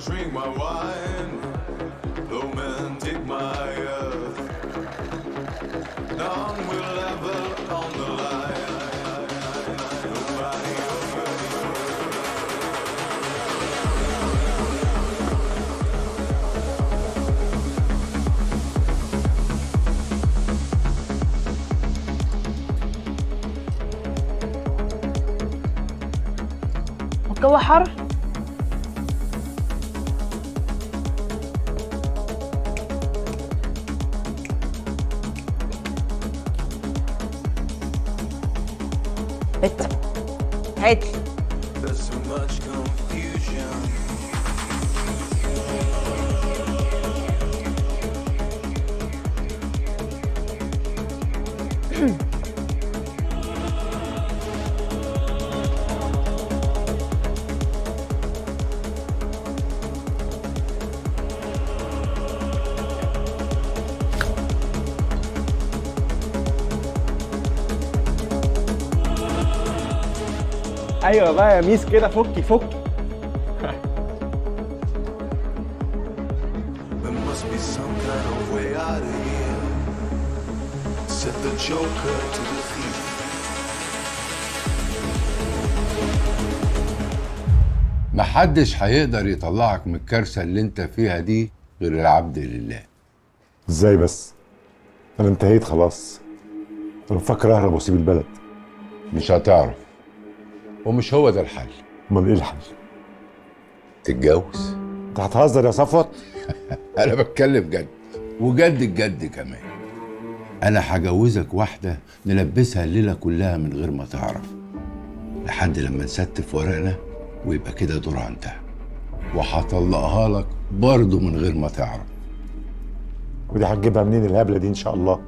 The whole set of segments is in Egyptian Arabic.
Drink my wine, low men take my earth. None will level on the line. Nobody over. الجو حر. بت هاتي. There's so much confusion. ايوه بقى يا ميس كده، فكي فكي. There must be some kind of way out of here. Said the joker to the thief. محدش هيقدر يطلعك من الكارثة اللي انت فيها دي غير العبد لله. ازاي بس؟ انا انتهيت خلاص. انا بفكر اهرب واسيب البلد. مش هتعرف، ومش هو ده الحل. امال ايه الحل؟ تتجوز. انت هتهزر يا صفوت؟ انا بتكلم جد، وجد الجد كمان. انا هجوزك واحدة نلبسها الليلة كلها من غير ما تعرف، لحد لما نستف ورقنا ويبقى كده دورها انتهى، وهطلقها لك برضه من غير ما تعرف. ودي هتجيبها منين الهبلة دي ان شاء الله؟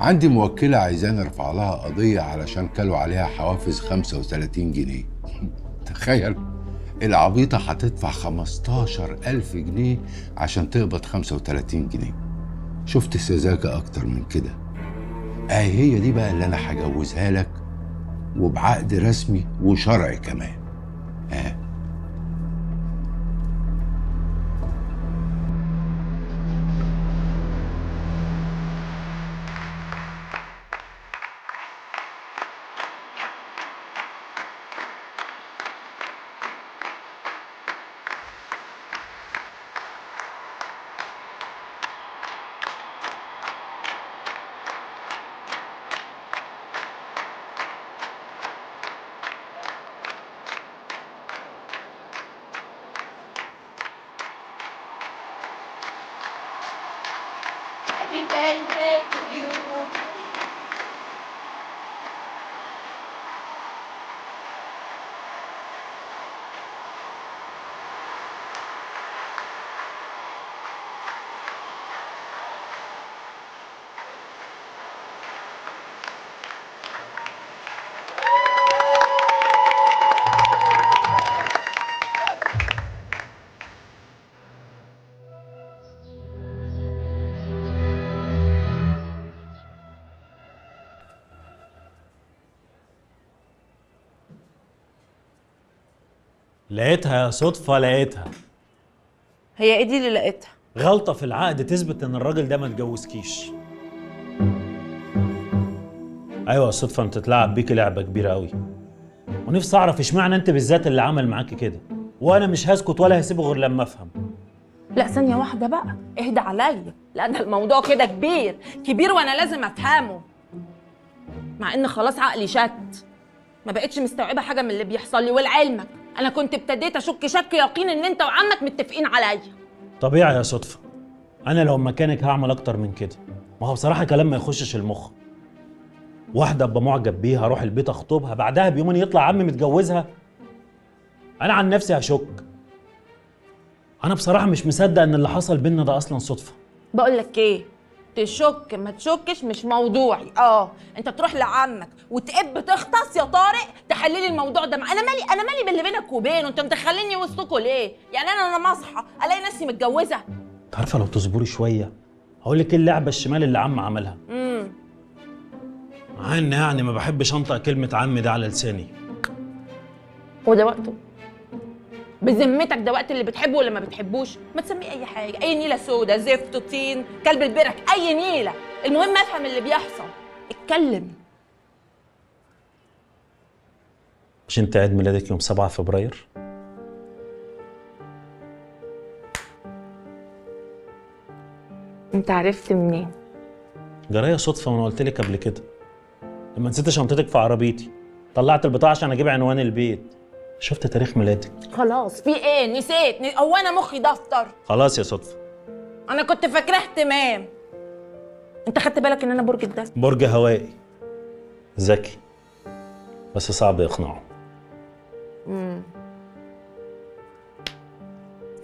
عندي موكلة عايزاني ارفع لها قضية علشان كلوا عليها حوافز 35 جنيه. تخيل العبيطة هتدفع 15,000 جنيه عشان تقبض 35 جنيه. شفت سذاجة أكتر من كده؟ أهي هي دي بقى اللي أنا هجوزها لك، وبعقد رسمي وشرعي كمان. Happy birthday to you. لقيتها يا صدفة، لقيتها. هي ايه دي اللي لقيتها؟ غلطة في العقد تثبت ان الراجل ده ما اتجوزكيش. ايوه يا صدفة، انت اتلعب بيكي لعبة كبيرة قوي، ونفسي اعرف اشمعنى انت بالذات اللي عمل معاكي كده، وانا مش هسكت ولا هسيبه غير لما افهم. لا ثانية واحدة بقى، اهدى عليا، لا ده الموضوع كده كبير كبير وانا لازم افهمه. مع ان خلاص عقلي شت، ما بقتش مستوعبة حاجة من اللي بيحصل لي. ولعلمك أنا كنت ابتديت أشك شك يقين إن أنت وعمك متفقين عليا. طبيعي يا صدفة، أنا لو مكانك هعمل أكتر من كده. ما هو بصراحة كلام ما يخشش المخ. واحدة أبقى معجب بيها، أروح البيت أخطبها، بعدها بيومين يطلع عمي متجوزها. أنا عن نفسي هشك. أنا بصراحة مش مصدق إن اللي حصل بينا ده أصلاً صدفة. بقول لك إيه؟ تشك ما تشكش مش موضوعي. انت تروح لعمك وتقب تختص يا طارق تحللي الموضوع ده. انا مالي، انا مالي باللي بينك وبينه، انت مدخليني وسطكوا ليه؟ يعني انا لما اصحى الاقي نفسي متجوزة؟ انت عارفه لو تصبري شوية هقول لك ايه اللعبة الشمال اللي عم عملها. مع ان يعني ما بحبش انطق كلمة عم ده على لساني. وده وقته، بذمتك ده وقت اللي بتحبه ولا ما بتحبوش؟ ما تسميه اي حاجة، اي نيله سودا، زفت، طين، كلب البرك، اي نيله، المهم افهم اللي بيحصل. اتكلم. مش انت عيد ميلادك يوم 7 فبراير؟ انت عرفت منين؟ جرايه صدفة، وانا قلت لك قبل كده لما نسيت شنطتك في عربيتي طلعت البطاقة عشان اجيب عنوان البيت، شفت تاريخ ميلادك. خلاص في ايه؟ نسيت. هو انا مخي دفتر؟ خلاص يا صدفة، انا كنت فاكراه اهتمام. انت خدت بالك ان انا برج الدلو؟ برج هوائي، ذكي بس صعب يقنعه.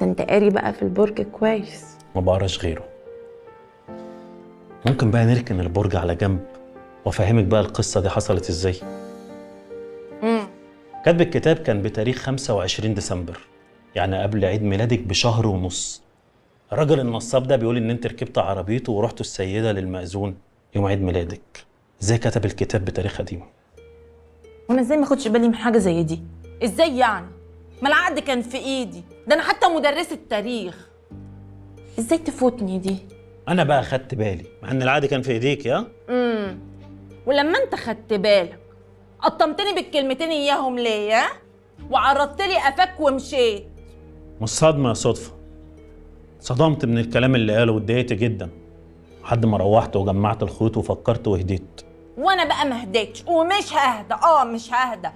ده انت قاري بقى في البرج كويس. ما بقراش غيره. ممكن بقى نركن البرج على جنب وافهمك بقى القصة دي حصلت ازاي؟ كاتب الكتاب كان بتاريخ 25 ديسمبر، يعني قبل عيد ميلادك بشهر ونص. الراجل النصاب ده بيقول ان انت ركبت عربيته ورحتوا السيدة للمأذون يوم عيد ميلادك. ازاي كتب الكتاب بتاريخ قديم؟ وانا ازاي ما اخدش بالي من حاجة زي دي؟ ازاي يعني؟ ما العقد كان في ايدي، ده انا حتى مدرسه تاريخ. ازاي تفوتني دي؟ انا بقى خدت بالي مع ان العقد كان في ايديك. يا ولما انت خدت بالك قطمتني بالكلمتين اياهم ليه؟ ها؟ وعرضت لي قفاك ومشيت. مش صدمة يا صدفة، صدمت من الكلام اللي قاله واتضايقت جدا لحد ما روحت وجمعت الخيوط وفكرت وهديت. وانا بقى ما هديتش ومش ههدى. مش ههدى.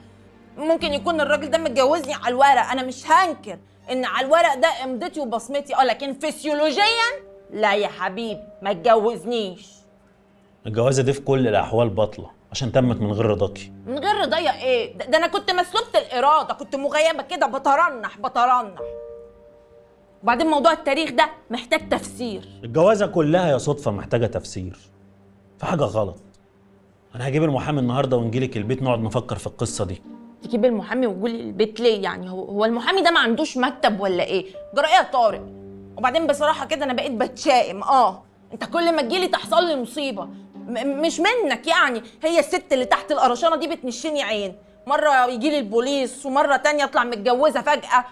ممكن يكون الراجل ده متجوزني على الورق، انا مش هنكر ان على الورق ده امضتي وبصمتي، لكن فسيولوجيا لا يا حبيبي ما تجوزنيش. الجوازه دي في كل الاحوال باطله عشان تمت من غير رضاكي. من غير رضايا ايه؟ ده انا كنت مسلوبه الارادة، كنت مغيبه كده، بترنح. وبعدين موضوع التاريخ ده محتاج تفسير. الجوازه كلها يا صدفة محتاجه تفسير، في حاجة غلط. انا هجيب المحامي النهارده ونجيلك البيت نقعد نفكر في القصة دي. تجيب المحامي وتجولي البيت ليه يعني؟ هو المحامي ده ما عندوش مكتب ولا ايه؟ جرى ايه يا طارق؟ وبعدين بصراحة كده انا بقيت بتشائم. انت كل ما تجيلي تحصل لي مصيبة، مش منك يعني، هي الست اللي تحت القرشانه دي بتنشني عين، مرة يجيلي البوليس ومرة تانية اطلع متجوزة فجاة.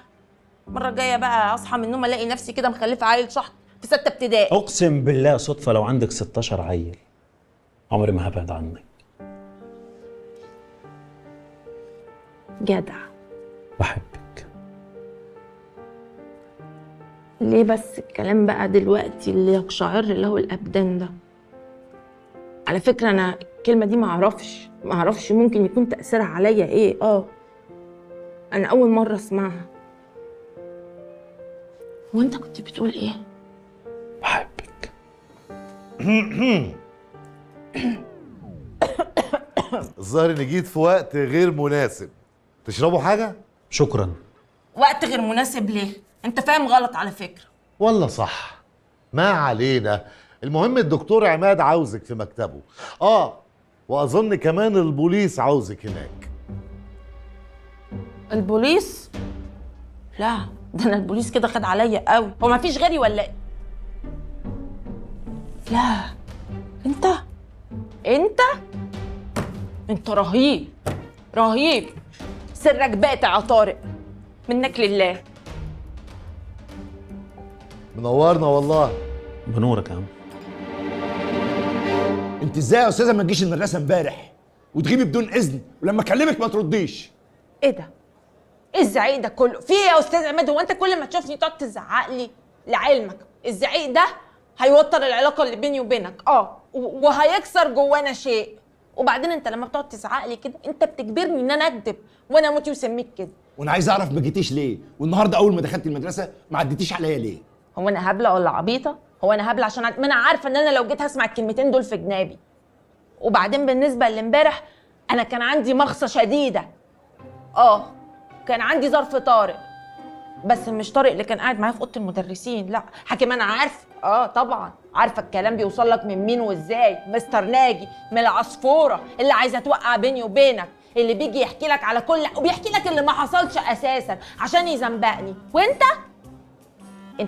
المرة الجاية بقى اصحى من النوم الاقي نفسي كده مخلفه عيل شحط في 6 ابتدائي. اقسم بالله صدفة لو عندك 16 عيل عمري ما هبعد عنك. جدع. بحبك. ليه بس الكلام بقى دلوقتي اللي يقشعر له الابدان ده؟ على فكرة انا الكلمة دي معرفش ممكن يكون تاثيرها عليا ايه. انا اول مرة اسمعها. وانت كنت بتقول ايه؟ بحبك. الظاهر اني جيت في وقت غير مناسب. تشربوا حاجة؟ شكرا. وقت غير مناسب ليه؟ انت فاهم غلط على فكرة. ولا صح، ما علينا. المهم الدكتور عماد عاوزك في مكتبه. واظن كمان البوليس عاوزك هناك. البوليس؟ لا ده انا البوليس كده خد عليا قوي. هو ما فيش غيري ولا ايه؟ لا انت انت انت رهيب رهيب. سرك باتع يا طارق، منك لله. منورنا والله. بنورك يا عم. انت ازاي يا استاذه ما تجيش المدرسة امبارح وتغيبي بدون اذن، ولما اكلمك ما ترديش؟ ايه ده؟ ايه الزعيق ده كله؟ في ايه يا استاذ عماد؟ هو انت كل ما تشوفني تقعد تزعق لي؟ لعلمك الزعيق ده هيوتر العلاقة اللي بيني وبينك، وهيكسر جوانا شيء. وبعدين انت لما بتقعد تزعق لي كده انت بتجبرني ان انا اكذب وانا اموت وسميك كده. وانا عايز اعرف ما جيتيش ليه؟ والنهارده اول ما دخلت المدرسة ما عديتيش عليا ليه؟ هو انا هبلة ولا عبيطه؟ هو انا هبلة عشان ما انا عارفه ان انا لو جيت هسمع الكلمتين دول في جنابي. وبعدين بالنسبة لامبارح انا كان عندي مغصه شديدة، كان عندي ظرف طارئ، بس مش طارق اللي كان قاعد معايا في اوضة المدرسين، لا حكيم انا عارفه، طبعا عارفه الكلام بيوصل لك من مين وازاي. مستر ناجي من العصفوره اللي عايزه توقع بيني وبينك، اللي بيجي يحكي لك على كل وبيحكي لك اللي ما حصلش اساسا عشان يزنبقني، وانت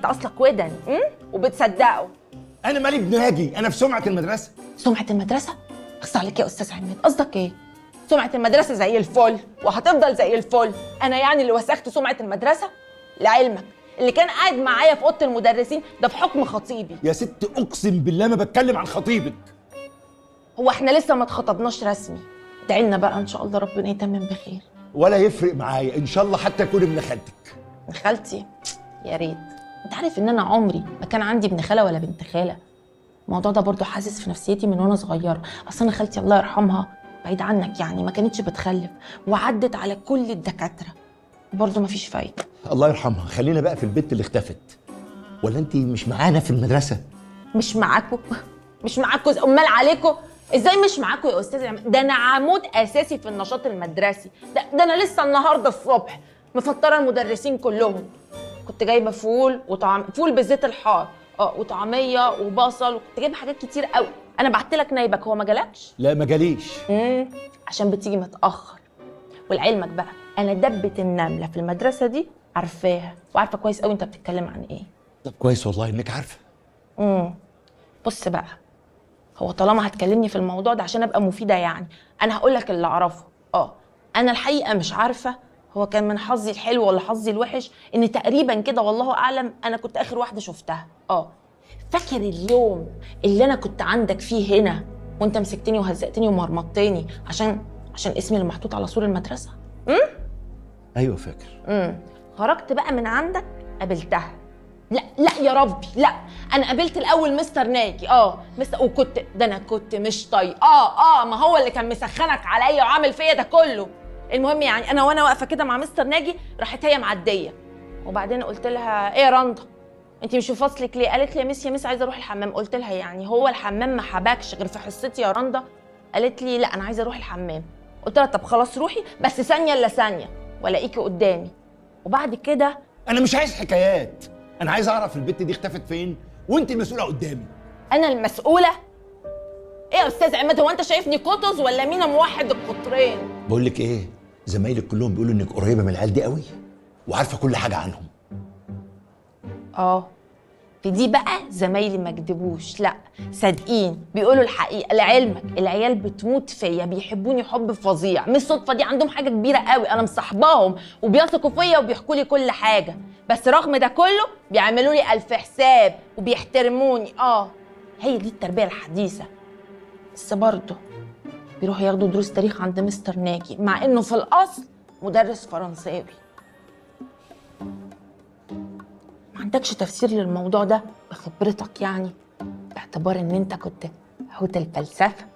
اصلك ودن وبتصدقه. انا مالي بناجي، انا في سمعه المدرسة. سمعه المدرسة؟ اخص عليك يا استاذ عماد، قصدك ايه؟ سمعه المدرسة زي الفل وهتفضل زي الفل، انا يعني اللي وسخت سمعه المدرسة؟ لعلمك اللي كان قاعد معايا في اوضة المدرسين ده في حكم خطيبي. يا ست اقسم بالله ما بتكلم عن خطيبك. هو احنا لسه ما اتخطبناش رسمي، ادعي لنا بقى ان شاء الله ربنا يتمم بخير. ولا يفرق معايا ان شاء الله حتى يكون ابن خالتك. ابن خالتي؟ يا ريت. انت عارف ان انا عمري ما كان عندي ابن خاله ولا بنت خاله. الموضوع ده برضو حاسس في نفسيتي من وانا صغيرة. اصل انا خالتي الله يرحمها بعيد عنك يعني ما كانتش بتخلف، وعدت على كل الدكاترة برضو ما فيش فايده. الله يرحمها. خلينا بقى في البنت اللي اختفت. ولا انت مش معانا في المدرسة؟ مش معاكم؟ مش معاكم؟ امال عليكم ازاي مش معاكم يا استاذ؟ ده انا عمود اساسي في النشاط المدرسي. ده انا لسه النهارده الصبح مفطره المدرسين كلهم. كنت جايبه فول وطعم، فول بالزيت الحار وطعميه وبصل، وكنت جايبه حاجات كتير قوي. انا بعت لك نايبك، هو ما جالكش؟ لا ما جاليش. عشان بتيجي متاخر. ولعلمك بقى انا دبه النملة في المدرسة دي عارفاها، وعارفه كويس قوي انت بتتكلم عن ايه. طب كويس والله انك عارفه. بص بقى، هو طالما هتكلمني في الموضوع ده عشان ابقى مفيدة يعني، انا هقول لك اللي اعرفه. انا الحقيقة مش عارفه هو كان من حظي الحلو ولا حظي الوحش ان تقريبا كده والله اعلم انا كنت اخر واحدة شفتها. فاكر اليوم اللي انا كنت عندك فيه هنا وانت مسكتني وهزقتني ومرمطتني عشان اسمي اللي محطوط على سور المدرسة؟ ايوه فاكر. خرجت بقى من عندك قابلتها. لا لا يا ربي لا، انا قابلت الاول مستر ناجي. مستر، وكنت ده انا كنت مش طايقاه. ما هو اللي كان مسخنك عليا وعامل فيا ده كله. المهم يعني انا وانا واقفة كده مع مستر ناجي راحت هي معدية، وبعدين قلت لها ايه يا رندا انت مش في فصلك ليه؟ قالت لي يا مس يا مس عايزه اروح الحمام. قلت لها يعني هو الحمام ما حبكش غير في حصتي يا رندا؟ قالت لي لا انا عايزه اروح الحمام. قلت لها طب خلاص روحي بس ثانية الا ثانية والاقيكي قدامي. وبعد كده انا مش عايز حكايات، انا عايز اعرف البت دي اختفت فين وانت المسؤولة قدامي. انا المسؤولة؟ ايه يا استاذ عماد هو انت شايفني قطز ولا مين موحد القطرين؟ بقول لك ايه، زمايلك كلهم بيقولوا انك قريبه من العيال دي قوي وعارفه كل حاجة عنهم. في دي بقى زمايلي ما كدبوش، لا صادقين بيقولوا الحقيقة. لعلمك العيال بتموت فيا، بيحبوني حب فظيع، مش صدفة دي، عندهم حاجة كبيرة قوي، انا مصاحباهم وبيثقوا فيا وبيحكوا لي كل حاجة، بس رغم ده كله بيعملوا لي الف حساب وبيحترموني. هي دي التربية الحديثة. بس برضه بيروحوا ياخدوا دروس تاريخ عند مستر ناجي مع انه في الاصل مدرس فرنساوي. ما عندكش تفسير للموضوع ده بخبرتك يعني، باعتبار ان انت كنت حوت الفلسفة؟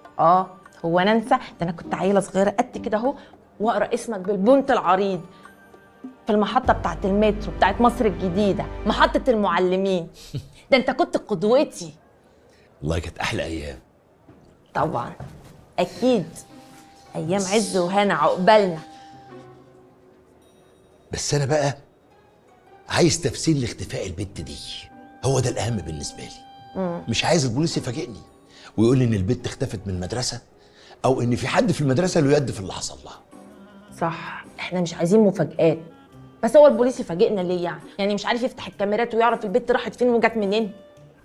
هو انا انسى؟ ده انا كنت عيله صغيرة قد كده اهو واقرا اسمك بالبونت العريض في المحطة بتاعت المترو بتاعت مصر الجديدة، محطة المعلمين. ده انت كنت قدوتي. والله كانت احلى ايام. طبعا اكيد ايام عز وهنا عقبالنا. بس انا بقى عايز تفسير لاختفاء البت دي، هو ده الاهم بالنسبة لي. مش عايز البوليس يفاجئني ويقول لي ان البت اختفت من المدرسة او ان في حد في المدرسة له يد في اللي حصل لها. صح، احنا مش عايزين مفاجآت. بس هو البوليس يفاجئنا ليه يعني؟ يعني مش عارف يفتح الكاميرات ويعرف البت راحت فين وجت منين؟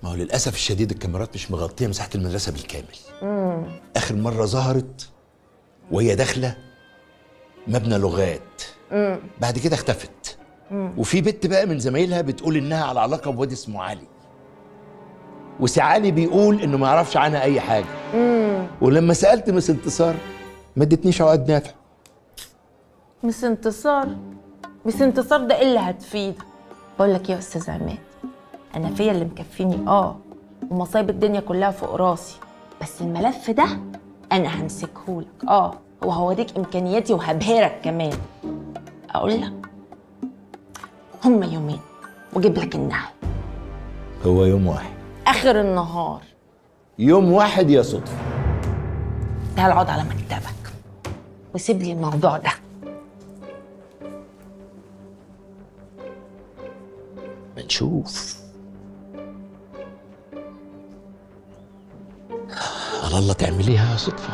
ما هو للاسف الشديد الكاميرات مش مغطيه مساحة المدرسة بالكامل. اخر مرة ظهرت وهي داخله مبنى لغات. بعد كده اختفت. وفي بنت بقى من زمايلها بتقول انها على علاقة بواد اسمه علي، وسعالي بيقول انه ما يعرفش عنها اي حاجة. ولما سالت مس انتصار ما ادتنيش عقد نافع. مس انتصار؟ مس انتصار ده ايه اللي هتفيدك؟ بقول لك ايه يا استاذ عماد، انا فيا اللي مكفيني ومصايب الدنيا كلها فوق راسي، بس الملف ده انا همسكهولك وهوريك امكانياتي وهبهرك كمان. اقول لك هما يومين واجيب لك النهي. هو يوم واحد اخر النهار. يوم واحد يا صدفة. تعال اقعد على مكتبك وسيب لي الموضوع ده. نشوف. على الله تعمليها يا صدفة.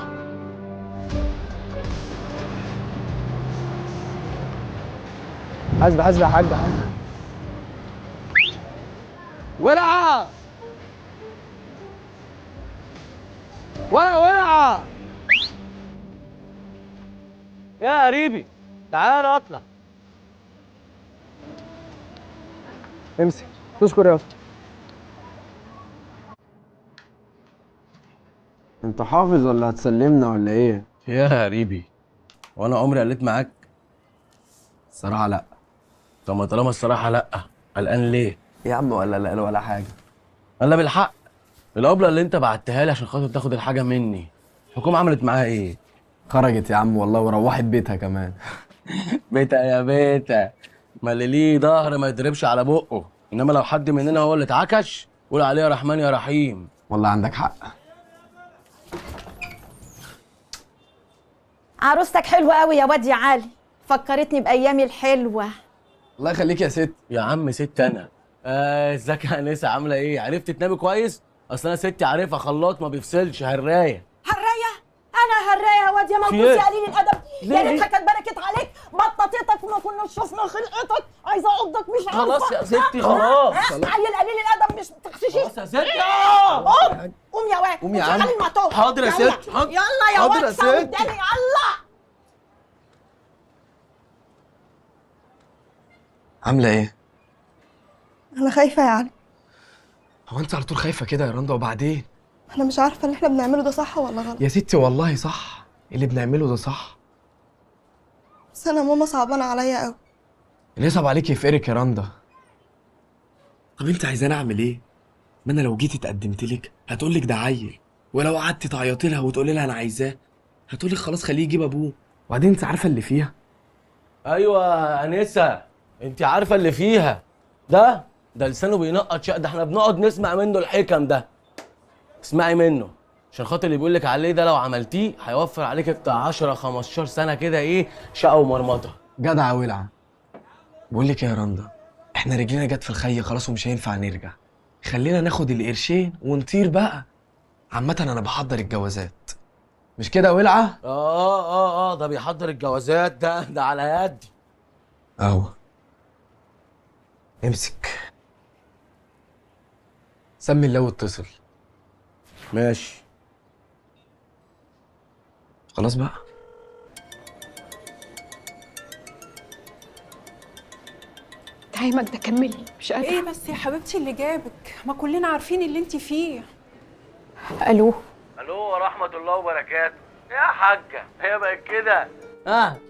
حاسب حاسب يا حاج حاسب. ولعة ولعة ولعة يا قريبي، تعال اطلع. امسك، تشكر يا اسطى. انت حافظ ولا هتسلمنا ولا ايه؟ يا غريبي، وانا عمري قلت معاك؟ الصراحة لا. طب ما طالما الصراحة لا، قلقان ليه؟ يا عم ولا لا ولا حاجة. انا بالحق القبلة اللي انت بعتها لي عشان خاطر تاخد الحاجة مني، الحكومة عملت معاها ايه؟ خرجت يا عم والله وروحت بيتها كمان. بيتها يا بيتها، ما اللي ليه ظهر ما يضربش على بقه، انما لو حد مننا هو اللي اتعكش قول عليه يا رحمن يا رحيم. والله عندك حق. عروستك حلوة قوي يا واد يا علي، فكرتني بايامي الحلوة. الله يخليك يا ست. يا عم ست انا. ازيك يا انسه، عامله ايه؟ عرفت تنامي كويس؟ اصل انا ستي عارفها خلاط ما بيفصلش. هرايه هرايه؟ انا هرايه يا واد يا موجود يا قليل الادب، يا ريتها كانت بركت عليك بطاطتك ما كناش شفنا خلقتك. عايزه اعضك مش عارفه. خلاص يا ستي خلاص. عيل قليل الادب مش تخشيش. خلاص يا ستي. قوم قوم يا واد. قوم يا عم. حاضر يا ست. يلا يا واد قدامي يلا. عامله ايه؟ انا خايفة يا علي. هو انت على طول خايفة كده يا رندا؟ وبعدين انا مش عارفه اللي احنا بنعمله ده صح ولا غلط. يا ستي والله صح، اللي بنعمله ده صح. بس انا ماما صعبانه عليا قوي. اللي يصعب عليك يفقرك يا رندا. طب انت عايزاني اعمل ايه؟ ما انا لو جيت اتقدمت لك هتقول لك ده عيل، ولو قعدتي تعيطي لها وتقولي لها انا عايزاه هتقول لك خلاص خليه يجيب ابوه. وبعدين انت عارفه اللي فيها. ايوه يا انسه، انت عارفه اللي فيها. ده لسانه بينقط شق، ده احنا بنقعد نسمع منه الحكم ده. اسمعي منه عشان خاطر اللي بيقول لك عليه ده لو عملتيه هيوفر عليك بتاع 10 15 سنة كده ايه شقه ومرمطه. جدع ولعه. بقول لك يا رندا، احنا رجلينا جت في الخي خلاص ومش هينفع نرجع. خلينا ناخد القرشين ونطير بقى. عامة انا بحضر الجوازات، مش كده ولعه؟ اه ده بيحضر الجوازات، ده على يدي. اهو امسك. سمي الله واتصل. ماشي خلاص بقى. تعالي ماجدة كملي، مش قادرة. ايه بس يا حبيبتي اللي جابك؟ ما كلنا عارفين اللي انت فيه. الو الو ورحمة الله وبركاته. يا حاجة هي بقت كده؟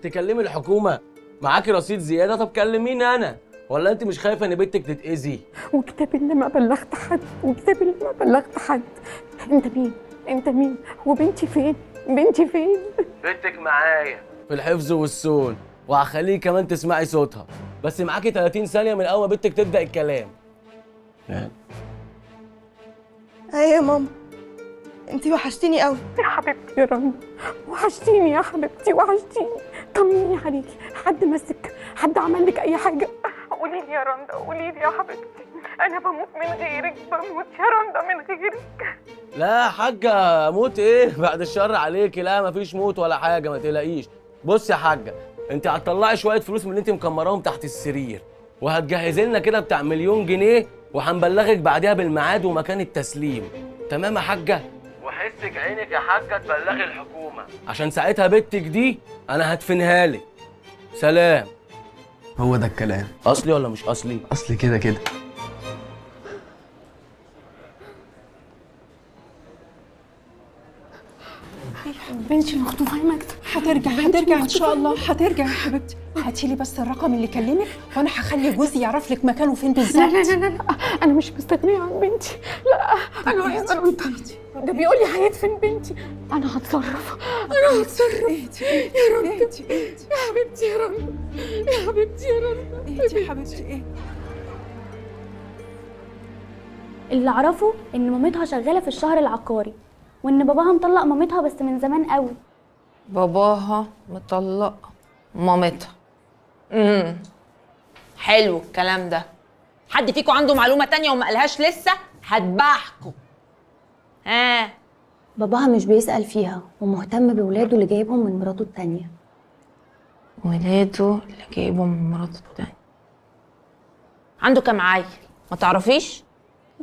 تكلمي الحكومة؟ معاكي رصيد زيادة؟ طب كلميني انا، ولا انت مش خايفة ان بنتك تتاذي؟ وكتاب اللي ما بلغت حد، وكتاب اللي ما بلغت حد. انت مين؟ انت مين؟ وبنتي فين؟ بنتي فين؟ بنتك معايا في الحفظ والصون، وهخليك كمان تسمعي صوتها، بس معاكي 30 ثانية من اول ما بنتك تبدا الكلام. ايه يا ماما، انتي وحشتيني قوي يا حبيبتي يا رنا، وحشتيني يا حبيبتي وحشتيني. طمنيني عليكي، حد مسك؟ حد عمل لك اي حاجة؟ قولي لي يا رندا، قولي لي يا حبيبتي، انا بموت من غيرك، بموت يا رندا من غيرك. لا يا حاجة موت ايه؟ بعد الشر عليكي. لا مفيش موت ولا حاجة، ما تقلقيش. بصي يا حاجة، انت هتطلعي شوية فلوس من اللي انت مكمراهم تحت السرير، وهتجهزي لنا كده بتاع 1,000,000 جنيه، وهنبلغك بعديها بالميعاد ومكان التسليم. تمام يا حاجة؟ وحسك عينك يا حاجة تبلغي الحكومة، عشان ساعتها بنتك دي انا هدفنها لك. سلام. هو ده الكلام. اصلي ولا مش اصلي؟ اصلي كده كده. بنتي مخطوفه يا ماجدة. هترجع هترجع ان شاء الله، هترجع يا حبيبتي. هاتي لي بس الرقم اللي كلمك وانا هخلي جوزي يعرف لك مكانه فين بالظبط. لا لا لا لا، انا مش مستغنيه عن بنتي. لا انا عايزه بنتي. ده بيقول لي هيدفن بنتي. انا هتصرف، انا هتصرف يا رندا. يا حبيبتي يا رندا، يا حبيبتي يا رندا. اهدي يا حبيبتي. ايه اللي اعرفه؟ ان مامتها شغالة في الشهر العقاري، وان باباها مطلق مامتها بس من زمان قوي. باباها مطلق مامتها. حلو الكلام ده. حد فيكم عنده معلومة تانية وما قالهاش لسه؟ هتبعكم. ها، باباها مش بيسأل فيها ومهتم بولاده اللي جايبهم من مراته التانية. ولاده اللي جايبهم من مراته التانية. عنده كام عيل؟ ما تعرفيش؟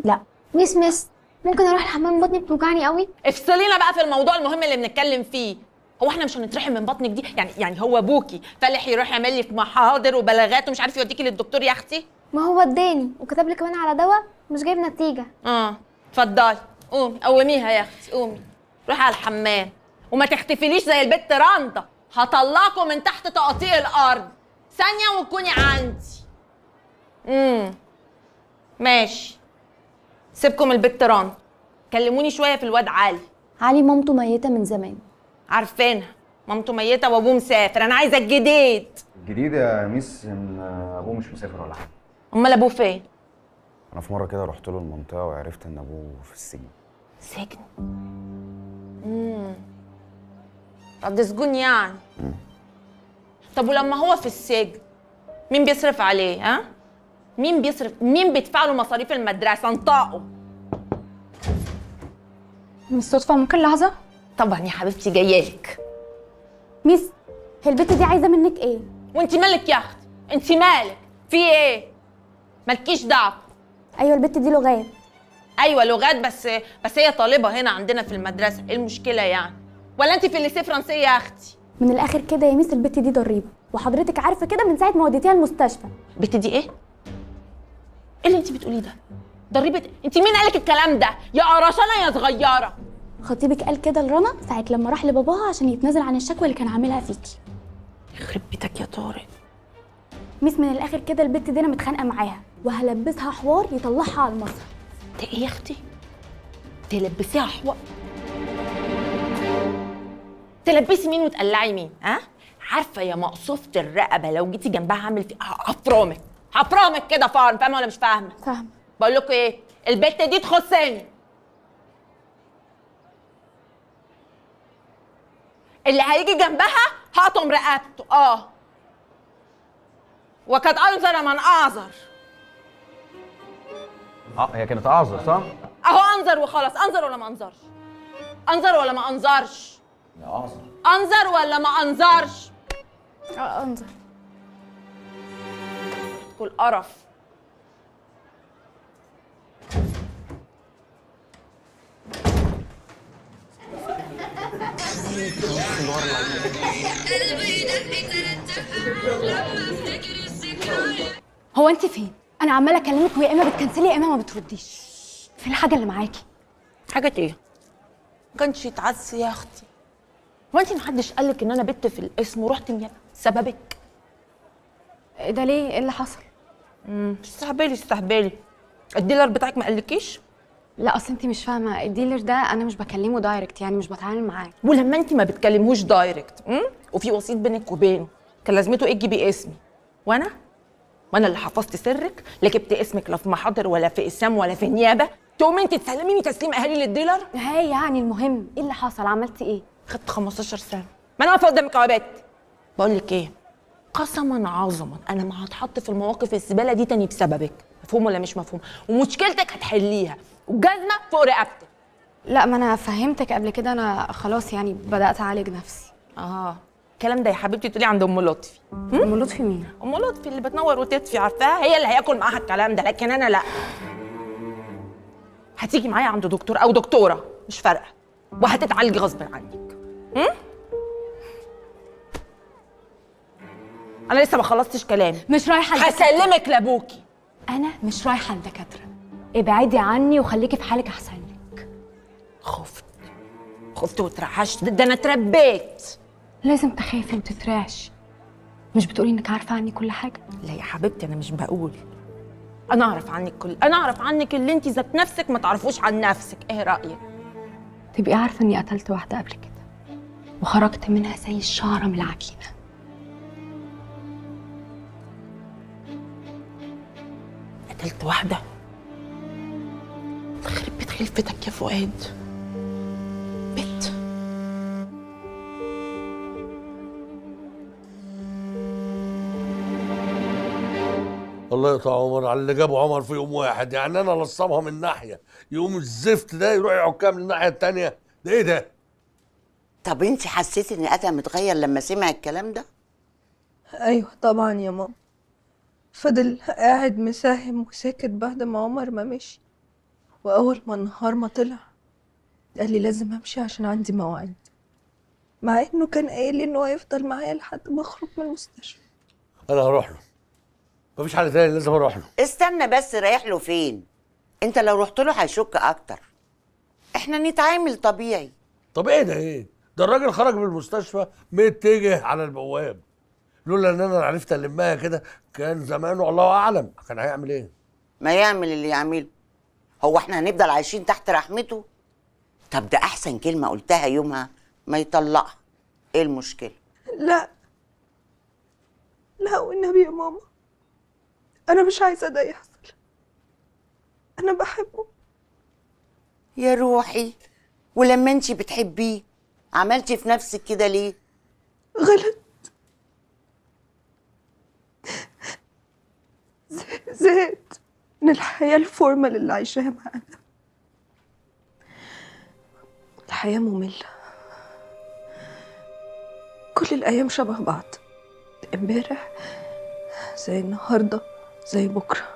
لا. مس ممكن اروح الحمام؟ بطني بتوجعني قوي. افصلينا بقى في الموضوع المهم اللي بنتكلم فيه. هو احنا مش هنترحم من بطنك دي؟ يعني هو ابوكي فالح يروح يعمل لك محاضر وبلاغات ومش عارف يوديكي للدكتور يا اختي؟ ما هو اداني وكتب لي كمان على دواء مش جايب نتيجة. اتفضلي قومي قوميها يا اختي، قومي روحي على الحمام وما تحتفليش زي البت رندا، هطلعكم من تحت تقاطيع الارض. ثانية وتكوني عندي. ماشي، سيبكم البت رندا، كلموني شوية في الواد علي. علي مامته ميته من زمان. عارفينها، مامته ميته وابوه مسافر. انا عايزه الجديد. الجديد يا ميس ان ابوه مش مسافر ولا حاجة. امال ابوه فين؟ انا في مرة كده رحت له المنطقة وعرفت ان ابوه في السجن. سجن؟ طب ده سجون يعني. طب ولما هو في السجن مين بيصرف عليه؟ ها؟ مين بيصرف؟ مين بيدفع له مصاريف المدرسة؟ انطقه. مس صدفة ممكن لحظة؟ طبعا يا حبيبتي جايالك. ميس هي البت دي عايزه منك ايه؟ وانت مالك يا اختي؟ انت مالك؟ في ايه؟ مالكيش دعوه. ايوه البت دي لغات. ايوه لغات، بس هي طالبه هنا عندنا في المدرسة، ايه المشكلة يعني؟ ولا انت في ال lycée français يا اختي؟ من الاخر كده يا ميس البت دي ضريبة، وحضرتك عارفه كده من ساعة ما وديتيها المستشفى. البت دي ايه؟ ايه اللي انت بتقوليه ده؟ ضريبة؟ انت مين قالك الكلام ده؟ يا قرشانه يا صغيرة. خطيبك قال كده لرنا ساعة لما راح لباباها عشان يتنازل عن الشكوى اللي كان عاملها فيكي. يخرب بيتك يا طارق. ميس من الاخر كده البت دي انا متخانقه معاها وهلبسها حوار يطلعها على المسرح. ده ايه يا اختي؟ تلبسيها حوار؟ تلبسي مين وتقلعي مين؟ ها؟ عارفه يا مقصوفه الرقبة لو جيتي جنبها هعمل فيها هفرمك، هفرمك كده فرم، فاهمه ولا مش فاهمه؟ فاهمه. بقول لكم ايه؟ البت دي تخصني. اللي هيجي جنبها هقطم رقبته. وقد انذر من اعذر. هي كانت اعذر صح؟ اهو انذر وخلاص. انذر ولا ما انذرش؟ انذر ولا ما انذرش؟ لا اعذر. انذر ولا ما انذرش؟ انذر. كل قرف. هو انت فين؟ انا عماله اكلمك ويا اما بتكنسلي يا اما ما بترديش. في الحاجة اللي معاكي؟ حاجة ايه؟ ما كانش يتعس يا اختي. هو انت محدش قالك ان انا بت في القسم ورحت نيابة سببك؟ ايه ده ليه؟ ايه اللي حصل؟ استهبلي استهبلي. ال dealer بتاعك ما قالكيش؟ لا اصل انت مش فاهمه، ال dealer ده انا مش بكلمه direct، يعني مش بتعامل معاه. ولما انت ما بتكلمهوش direct وفي وسيط بينك وبينه، كان لازمته ايه تجيبي اسمي؟ وانا اللي حفظت سرك، لا جبت اسمك لا في محاضر ولا في قسام ولا في نيابة، تقومي انت تسلميني تسليم اهالي لل dealer؟ هاي يعني المهم ايه اللي حصل؟ عملتي ايه؟ خدت 15 سنة، ما انا واقفة قدامك اهو يا بت. بقول لك ايه؟ قسما عظما انا ما هتحط في المواقف الزبالة دي تاني بسببك، مفهوم ولا مش مفهوم؟ ومشكلتك هتحليها والجزمه فوق رقبتك. لا ما انا فهمتك قبل كده، انا خلاص يعني بدات اعالج نفسي. الكلام ده يا حبيبتي تقولي عند ام لطفي. ام لطفي مين؟ ام لطفي اللي بتنور وتطفي، عارفاها؟ هي اللي هياكل معاها الكلام ده، لكن انا لا. هتيجي معايا عند دكتور او دكتورة مش فارقه، وهتتعالجي غصب عنك. انا لسه ما خلصتش كلامي. مش رايحة. هسلمك لابوكي. انا مش رايحة لدكاتره، ابعدي عني وخليكي في حالك احسن لك. خفت واترعشت، ده انا اتربيت. لازم تخافي وتترعشي. مش بتقولي انك عارفه عني كل حاجة؟ لا يا حبيبتي انا مش بقول، انا اعرف عنك كل، انا اعرف عنك اللي انت ذات نفسك ما تعرفوش عن نفسك. ايه رايك؟ تبقي عارفه اني قتلت واحدة قبل كده وخرجت منها زي الشعرة من العجينة. قتلت واحدة؟ تخرب بيت خلفتك يا فؤاد. بت الله يقطع عمر على اللي جابه عمر في يوم واحد، يعني انا لصمها من ناحية يقوم الزفت ده يروح يعكها من الناحية الثانية، ده ايه ده؟ طب انت حسيتي ان ادهم اتغير لما سمع الكلام ده؟ ايوه طبعا يا ماما، فضل قاعد مساهم وساكت بعد ما عمر ما مشي، واول ما النهار ما طلع قال لي لازم امشي عشان عندي مواعيد، مع انه كان قايل لي انه هيفضل معايا لحد ما اخرج من المستشفى. انا هروح له، مفيش حل تاني، لازم اروح له. استنى بس، رايح له فين؟ انت لو رحت له هيشك اكتر. احنا نتعامل طبيعي. طب ايه ده؟ ايه ده؟ الراجل خرج من المستشفى متجه على البواب، لولا ان انا عرفت المها كده كان زمانه الله اعلم كان هيعمل ايه. ما يعمل اللي يعمله، هو احنا هنفضل عايشين تحت رحمته؟ طب ده احسن كلمة قلتها يومها، ما يطلقها. ايه المشكلة؟ لا لا والنبي يا ماما، انا مش عايزه ده يحصل، انا بحبه. يا روحي، ولما انتي بتحبيه عملتي في نفسك كده ليه؟ غلط، زهقت من الحياة ال formal اللي عايشاها معانا. الحياة مملة، كل الأيام شبه بعض، امبارح زي النهاردة زي بكرة،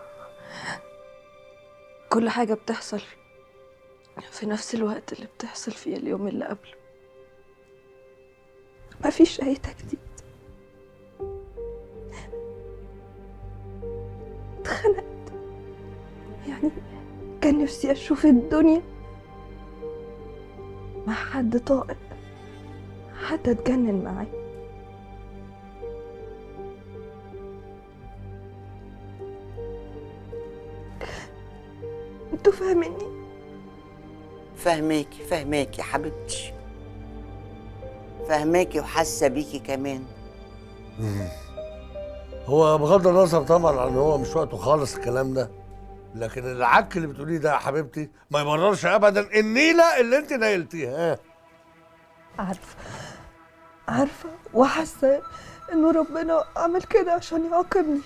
كل حاجة بتحصل في نفس الوقت اللي بتحصل فيه اليوم اللي قبله، مفيش أي تجديد. اتخنقت، يعني كان نفسي أشوف الدنيا مع حد طائق، حد اتجنن معاه. انتوا فاهميني؟ فاهماكي فاهماكي يا حبيبتي، فاهماكي وحاسه بيكي كمان. هو بغض النظر طبعا عن هو مش وقته خالص الكلام ده، لكن العك اللي بتقوليه ده يا حبيبتي ما يبررش ابدا النيله اللي انت نيلتيها. عارفه عارفه وحاسه انه ربنا عمل كده عشان يعاقبني.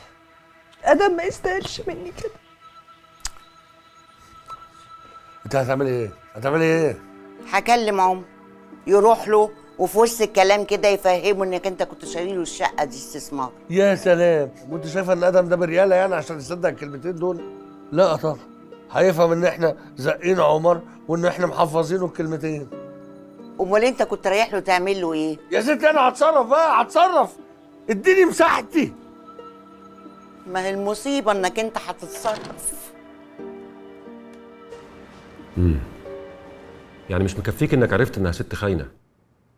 ادم ما يستاهلش مني كده. انت هتعملي ايه؟ هتعملي ايه؟ هكلم عمر يروح له وفي وسط الكلام كده يفهمه انك انت كنت شاري له الشقة دي استثمار. يا سلام، وانت شايفه ان ادم ده برياله يعني عشان يصدق الكلمتين دول؟ لا طبعا، هيفهم ان احنا زقين عمر وان احنا محفظينه الكلمتين. امال انت كنت رايح له تعمل له ايه؟ يا ستي انا هتصرف بقى، هتصرف، اديني مساحتي. ما هي المصيبة انك انت هتتصرف. يعني مش مكفيك انك عرفت انها ست خاينه،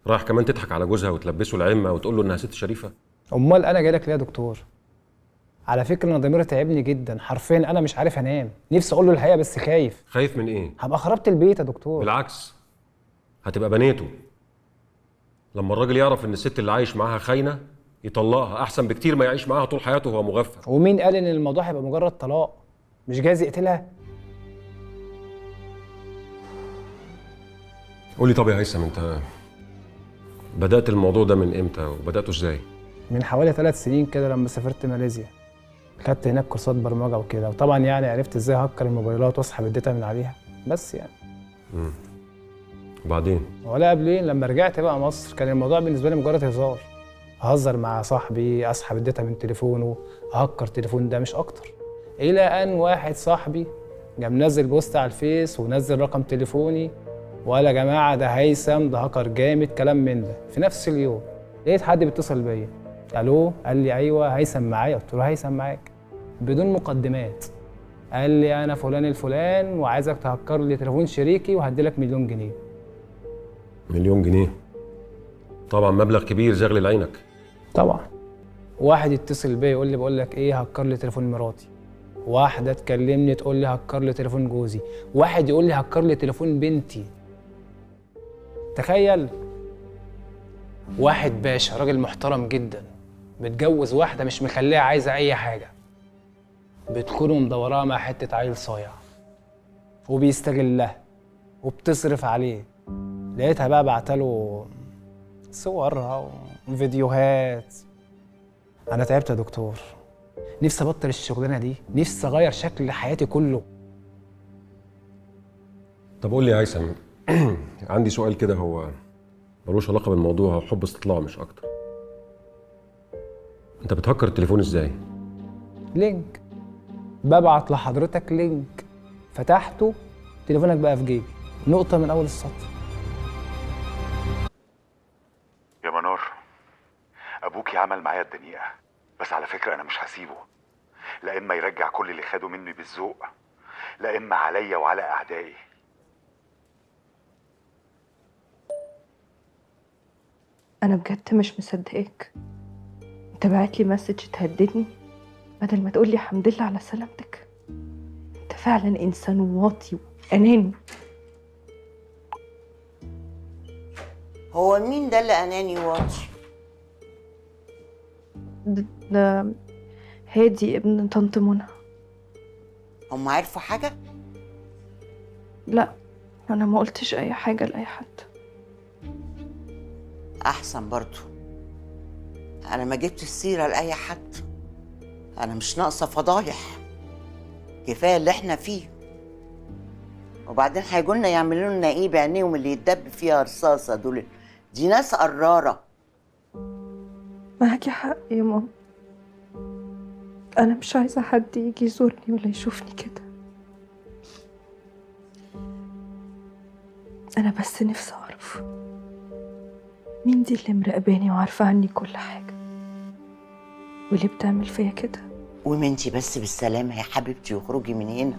رايح كمان تضحك على جوزها وتلبسه العمه وتقول له انها ست شريفه؟ امال انا جاي لك ليه يا دكتور؟ على فكرة انا ضميري تعبني جدا، حرفيا انا مش عارف انام، نفسي اقول له الحقيقة بس خايف. خايف من ايه؟ هبقى خربت البيت يا دكتور. بالعكس، هتبقى بنيته. لما الراجل يعرف ان الست اللي عايش معاها خاينه يطلقها احسن بكتير ما يعيش معاها طول حياته وهو مغفل. ومين قال ان الموضوع هيبقى مجرد طلاق؟ مش جايز يقتلها؟ قولي طب يا هيثم، انت بدأت الموضوع ده من امتى وبدأته ازاي؟ من حوالي 3 سنين كده لما سافرت ماليزيا. خدت هناك كورسات برمجة وكده، وطبعا يعني عرفت ازاي هكر الموبايلات واسحب ال data من عليها، بس يعني. وبعدين؟ ولا قبلين لما رجعت بقى مصر كان الموضوع بالنسبة لي مجرد هزار. اهزر مع صاحبي، اسحب ال data من تليفونه، اهكر تليفون ده مش اكتر. الى ان واحد صاحبي جاب منزل post على الفيس ونزل رقم تليفوني وقال يا جماعة ده هيثم، ده هاكر جامد، كلام من ده. في نفس اليوم لقيت حد بيتصل بيا، الو، قال لي ايوه هيثم معايا؟ قلت له هيثم معاك، بدون مقدمات. قال لي انا فلان الفلان وعايزك تهكر لي تليفون شريكي وهدي لك 1,000,000 جنيه. 1,000,000 جنيه؟ طبعا مبلغ كبير زغلل عينك. طبعا. واحد يتصل بيا يقول لي بقول لك ايه، هكر لي تليفون مراتي. واحدة تكلمني تقول لي هكر لي تليفون جوزي. واحد يقول لي هكر لي تليفون بنتي. تخيل واحد باشا، راجل محترم جدا، متجوز واحدة مش مخليها عايزه اي حاجة، بتكون مدوراها مع حتة عيل صايع وبيستغلها وبتصرف عليه. لقيتها بقى بعتله صورها وفيديوهات. انا تعبت يا دكتور، نفسي ابطل الشغلانة دي، نفسي اغير شكل حياتي كله. طب قول لي يا هيثم، عندي سؤال كده هو ملوش علاقة بالموضوع، هو حب استطلاع مش اكتر. انت بتهكر التليفون ازاي؟ link، ببعت لحضرتك link، فتحته تليفونك بقى في جيبي، نقطة من اول السطر. يا منار، ابوكي عمل معايا الدنيئه، بس على فكرة انا مش هسيبه. لا اما يرجع كل اللي خده مني بالذوق، لا اما عليا وعلى اعدائي. انا بجد مش مصدقاك. انت بعت لي message تهددني بدل ما تقول لي الحمد لله على سلامتك. انت فعلا انسان واطي واناني. هو مين ده اللي اناني واطي؟ ده هادي ابن طنط منى. هم عرفوا حاجة؟ لا، انا ما قلتش اي حاجة لاي حد. احسن برضو، انا ما جبت السيرة لاي حد، انا مش ناقصه فضايح، كفاية اللي احنا فيه. وبعدين هيجولنا يعملوا لنا ايه بعينيهم اللي يتدب فيها رصاصة دول؟ دي ناس قراره. معاكي حق يا ماما، انا مش عايزه حد يجي يزورني ولا يشوفني كده. انا بس نفسي اعرف مين دي اللي مراقباني وعارفه عني كل حاجة واللي بتعمل فيا كده. قومي انتي بس بالسلامة يا حبيبتي واخرجي من هنا،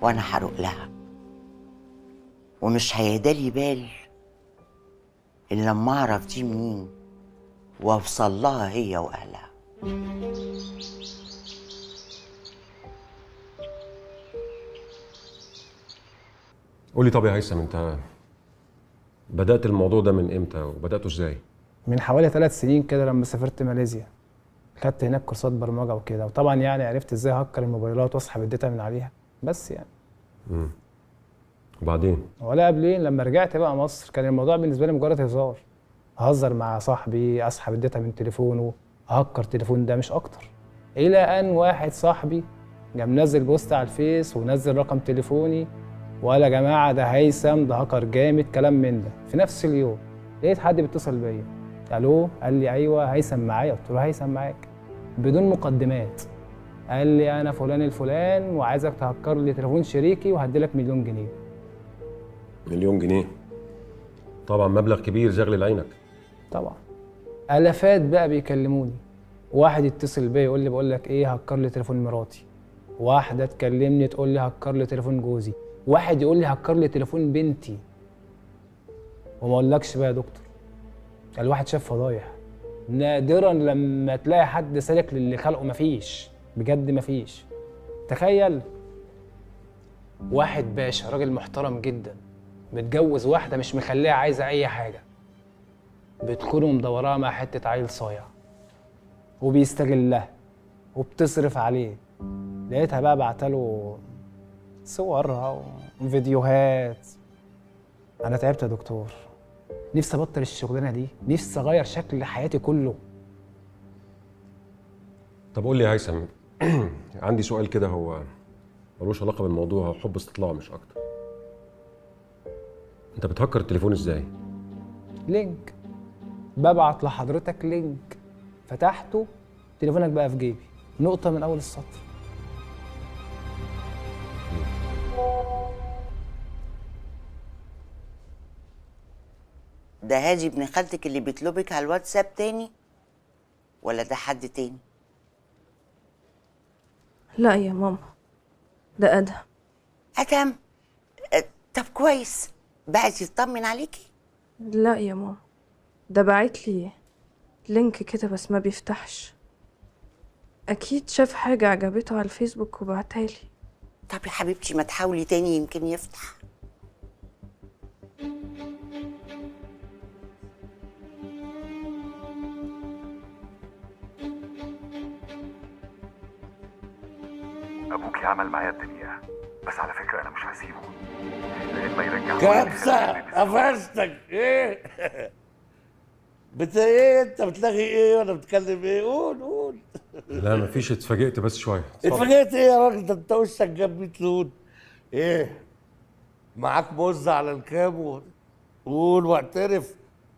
وانا هروق لها ومش هيهدالي بال الا لما اعرف دي مين واوصل لها هي واهلها. قولي طب يا هيثم، انت بدأت الموضوع ده من امتى وبدأته ازاي؟ من حوالي 3 سنين كده لما سافرت ماليزيا. خدت هناك كورسات برمجة وكده، وطبعا يعني عرفت ازاي هكر الموبايلات واسحب ال data من عليها، بس يعني. وبعدين؟ ولا قبلين لما رجعت بقى مصر كان الموضوع بالنسبة لي مجرد هزار. اهزر مع صاحبي، اسحب ال data من تليفونه، اهكر تليفون ده، مش اكتر. الى ان واحد صاحبي جه منزل post على الفيس ونزل رقم تليفوني وقال يا جماعة ده هيثم، ده هاكر جامد، كلام من ده. في نفس اليوم لقيت حد بيتصل بيا، الو، قال لي ايوه هيثم معايا؟ قلت له هيثم معاك، بدون مقدمات. قال لي انا فلان الفلان وعايزك تهكر لي تليفون شريكي وهدي لك 1,000,000 جنيه. 1,000,000 جنيه؟ طبعا مبلغ كبير زغلل عينك. طبعا. الافات بقى بيكلموني، واحد يتصل بيا يقول لي بقول لك ايه، هكر لي تليفون مراتي، واحدة تكلمني تقول لي هكر لي تليفون جوزي، واحد يقول لي هكر لي تليفون بنتي. وما اقولكش بقى يا دكتور، الواحد شاف فضايح. نادرا لما تلاقي حد سالك للي خلقه، مفيش، بجد مفيش. تخيل واحد باشا، راجل محترم جدا، متجوز واحدة مش مخليها عايزه اي حاجة، بتكون مدوراها مع حتة عيل صايع وبيستغلها وبتصرف عليه. لقيتها بقى بعتله صورها وفيديوهات. انا تعبت يا دكتور، نفسي ابطل الشغلانة دي، نفسي اغير شكل حياتي كله. طب قول لي يا هيثم، عندي سؤال كده هو ملوش علاقة بالموضوع، هو حب استطلاع مش اكتر. انت بتهكر التليفون ازاي؟ link، ببعت لحضرتك link، فتحته تليفونك بقى في جيبي، نقطة من اول السطر. ده هادي ابن خالتك اللي بيطلبك على الواتساب تاني ولا ده حد تاني؟ لا يا ماما، ده ادهم. ادهم؟ طب كويس، بعت يطمن عليكي؟ لا يا ماما، ده بعت لي link كده بس ما بيفتحش. اكيد شاف حاجة عجبته على الفيسبوك وبعتها لي. طب يا حبيبتي ما تحاولي تاني يمكن يفتح. ابوكي عمل معايا الدنيا، بس على فكرة انا مش هسيبه لان ما يرجع. كبسة قفشتك. ايه ايه انت بتلغي ايه ولا بتكلم ايه؟ قول قول. لا مفيش، اتفاجئت بس شوية. اتفاجئت ايه يا راجل؟ ده انت وشك جاب 100 لون. ايه معاك مزه على الكام؟ قول واعترف،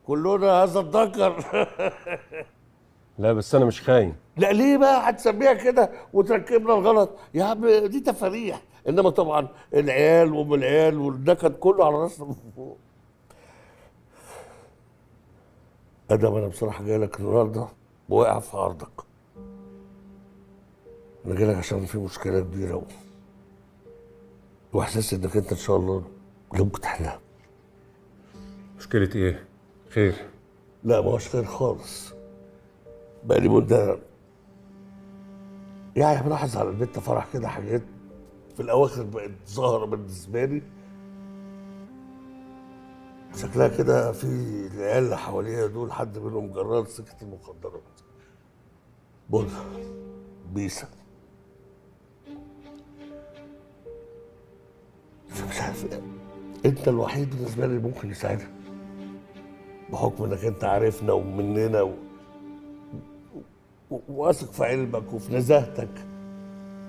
كلنا هذا الذكر. لا بس انا مش خاين. لا ليه بقى هتسميها كده وتركبنا الغلط يا عم؟ دي تفاريح، انما طبعا العيال وام العيال والنكد كله على راسنا من فوق. ادم انا بصراحة جاي لك النهارده وواقع في عرضك. انا جاي لك عشان في مشكلة كبيرة واحساس انك انت ان شاء الله ممكن تحلها. مشكلة ايه؟ خير؟ لا ما هوش خير خالص. بقالي مده يعني بلاحظ على البنت فرح كده حاجات في الاواخر بقت ظاهره بالنسبة لي، شكلها كده في العيال اللي حواليها دول حد منهم جرار سكة المخدرات. بولا بيسا مش عارف ايه. انت الوحيد بالنسبة لي اللي ممكن يساعدها، بحكم انك انت عارفنا ومننا واثق في علمك وفي نزاهتك.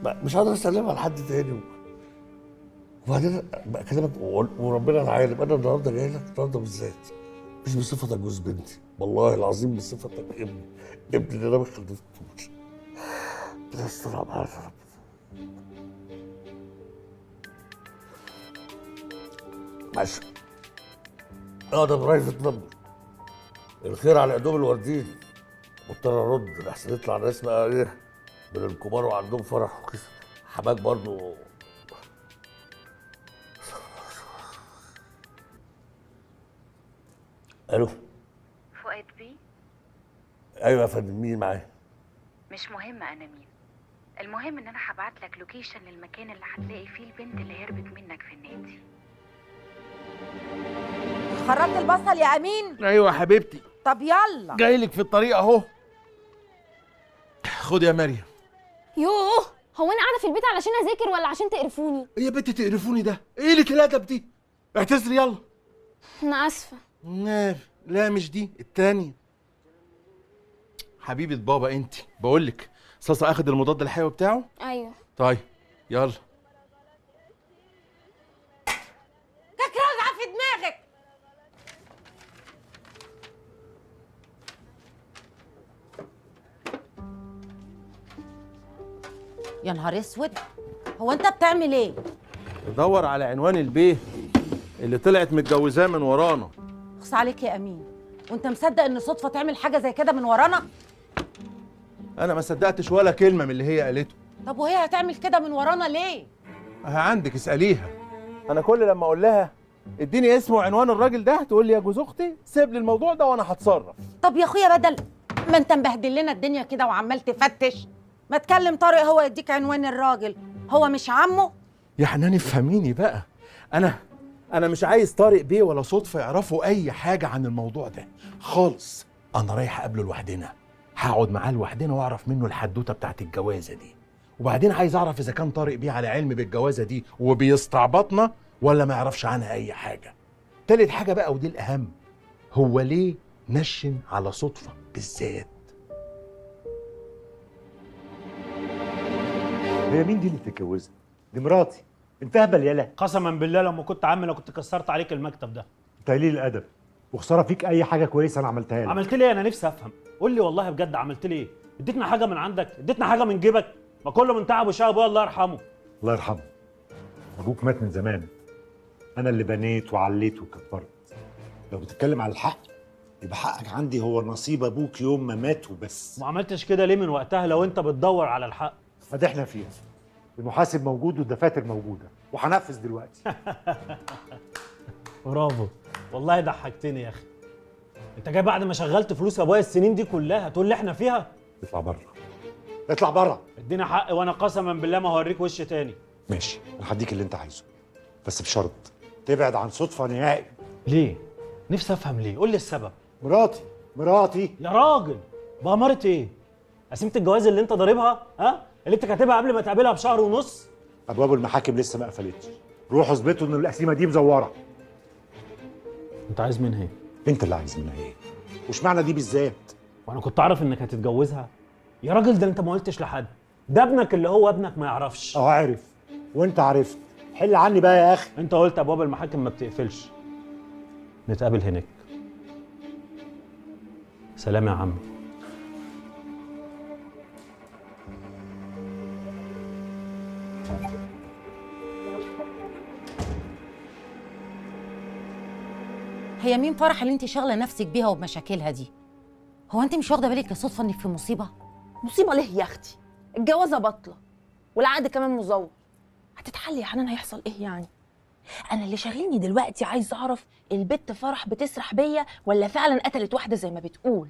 مش هقدر اسلمها لحد تاني. وبعدين بكلمك وربنا العالم، انا النهارده جاي لك النهارده بالذات مش بصفتك جوز بنتي، والله العظيم بصفتك ابني، ابني اللي انا ما خلفتوش. ربنا يسترها معاك يا رب. معلش ده private number. الخير على ايدهم الوردين. مضطر ارد لحسن يطلع ناس بقى ايه من الكبار وعندهم فرح وكده. حماك برضه. الو فؤاد بيه؟ ايوه يا فندم، مين معايا؟ مش مهم انا مين، المهم ان انا هبعت لك location للمكان اللي هتلاقي فيه البنت اللي هربت منك في النادي. خرطت البصل يا امين؟ ايوه يا حبيبتي. طب يلا جايلك في الطريق اهو. خد يا مريم. يوه، هو انا قاعدة في البيت علشان اذاكر ولا عشان تقرفوني؟ ايه يا بنتي تقرفوني ده؟ ايه اللي الادب دي؟ اعتذري يلا. انا اسفه. لا مش دي، التانية. حبيبة بابا انت، بقولك صاصة اخد المضاد الحيوي بتاعه؟ ايوه. طيب يلا. كاك رزعة في دماغك. يا نهار اسود، هو انت بتعمل ايه؟ بدور على عنوان البيه اللي طلعت متجوزاه من ورانا. اخص عليك يا امين، وانت مصدق ان صدفة تعمل حاجة زي كده من ورانا؟ انا ما صدقتش ولا كلمة من اللي هي قالته. طب وهي هتعمل كده من ورانا ليه؟ عندك اساليها. انا كل لما اقول لها اديني اسم وعنوان الراجل ده تقول لي يا جوز اختي سيب لي الموضوع ده وانا هتصرف. طب يا اخويا بدل ما انت مبهدل لنا الدنيا كده وعمال تفتش، ما تكلم طارق هو يديك عنوان الراجل، هو مش عمه؟ يا حنان افهميني بقى، انا مش عايز طارق بيه ولا صدفة يعرفوا اي حاجة عن الموضوع ده خالص. انا رايح اقابله لوحدنا، هقعد معاه لوحدنا واعرف منه الحدوتة بتاعت الجوازه دي، وبعدين عايز اعرف اذا كان طارق بيه على علم بالجوازه دي وبيستعبطنا ولا ما يعرفش عنها اي حاجة. تالت حاجة بقى ودي الاهم، هو ليه نشن على صدفة بالذات؟ هي مين دي اللي بتتجوزها؟ دي مراتي. انت اهبل يالا. قسما بالله لو ما كنت عمي لو كنت كسرت عليك المكتب ده. انت قليل الادب، وخسارة فيك اي حاجة كويسة انا عملتها لك. عملت لي ايه؟ انا نفسي افهم. قول لي والله بجد عملت لي ايه؟ اديتنا حاجة من عندك؟ اديتنا حاجة من جيبك؟ ما كله من تعب وشقى ابويا الله يرحمه. الله يرحمه. ابوك مات من زمان. انا اللي بنيت وعليت وكبرت. لو بتتكلم على الحق يبقى حقك عندي هو نصيب ابوك يوم ما مات وبس. ما عملتش كده ليه من وقتها لو انت بتدور على الحق؟ فضحنا فيها. المحاسب موجود والدفاتر موجودة وهنفذ دلوقتي. برافو والله ضحكتني يا اخي. انت جاي بعد ما شغلت فلوس ابويا السنين دي كلها تقول لي احنا فيها؟ اطلع بره، اطلع بره. ادينا حق وانا قسما بالله ما هوريك وش تاني. ماشي، انا هديك اللي انت عايزه بس بشرط تبعد عن صدفة نهائي. ليه؟ نفسي افهم ليه، قول لي السبب. مراتي. مراتي يا راجل، بأمارة ايه؟ قسيمة الجواز اللي انت ضاربها؟ ها؟ اللي انت كاتبها قبل ما تقابلها بشهر ونص؟ ابواب المحاكم لسه ما قفلتش، روحوا اثبتوا ان القسيمه دي مزوره. انت عايز منها ايه؟ انت اللي عايز منها ايه؟ واشمعنى دي بالذات؟ وانا كنت اعرف انك هتتجوزها؟ يا راجل ده انت ما قلتش لحد، ده ابنك اللي هو ابنك ما يعرفش. اه عارف، وانت عرفت، حل عني بقى يا اخي. انت قلت ابواب المحاكم ما بتقفلش. نتقابل هناك. سلام يا عمي. هي مين فرح اللي انت شاغله نفسك بيها وبمشاكلها دي؟ هو انت مش واخده بالك يا صدفة انك في مصيبة؟ مصيبة ليه يا اختي؟ الجوازه بطلة، والعقد كمان مزور. هتتحل يا حنان، هيحصل ايه يعني؟ انا اللي شاغلني دلوقتي عايز اعرف البت فرح بتسرح بيا ولا فعلا قتلت واحدة زي ما بتقول.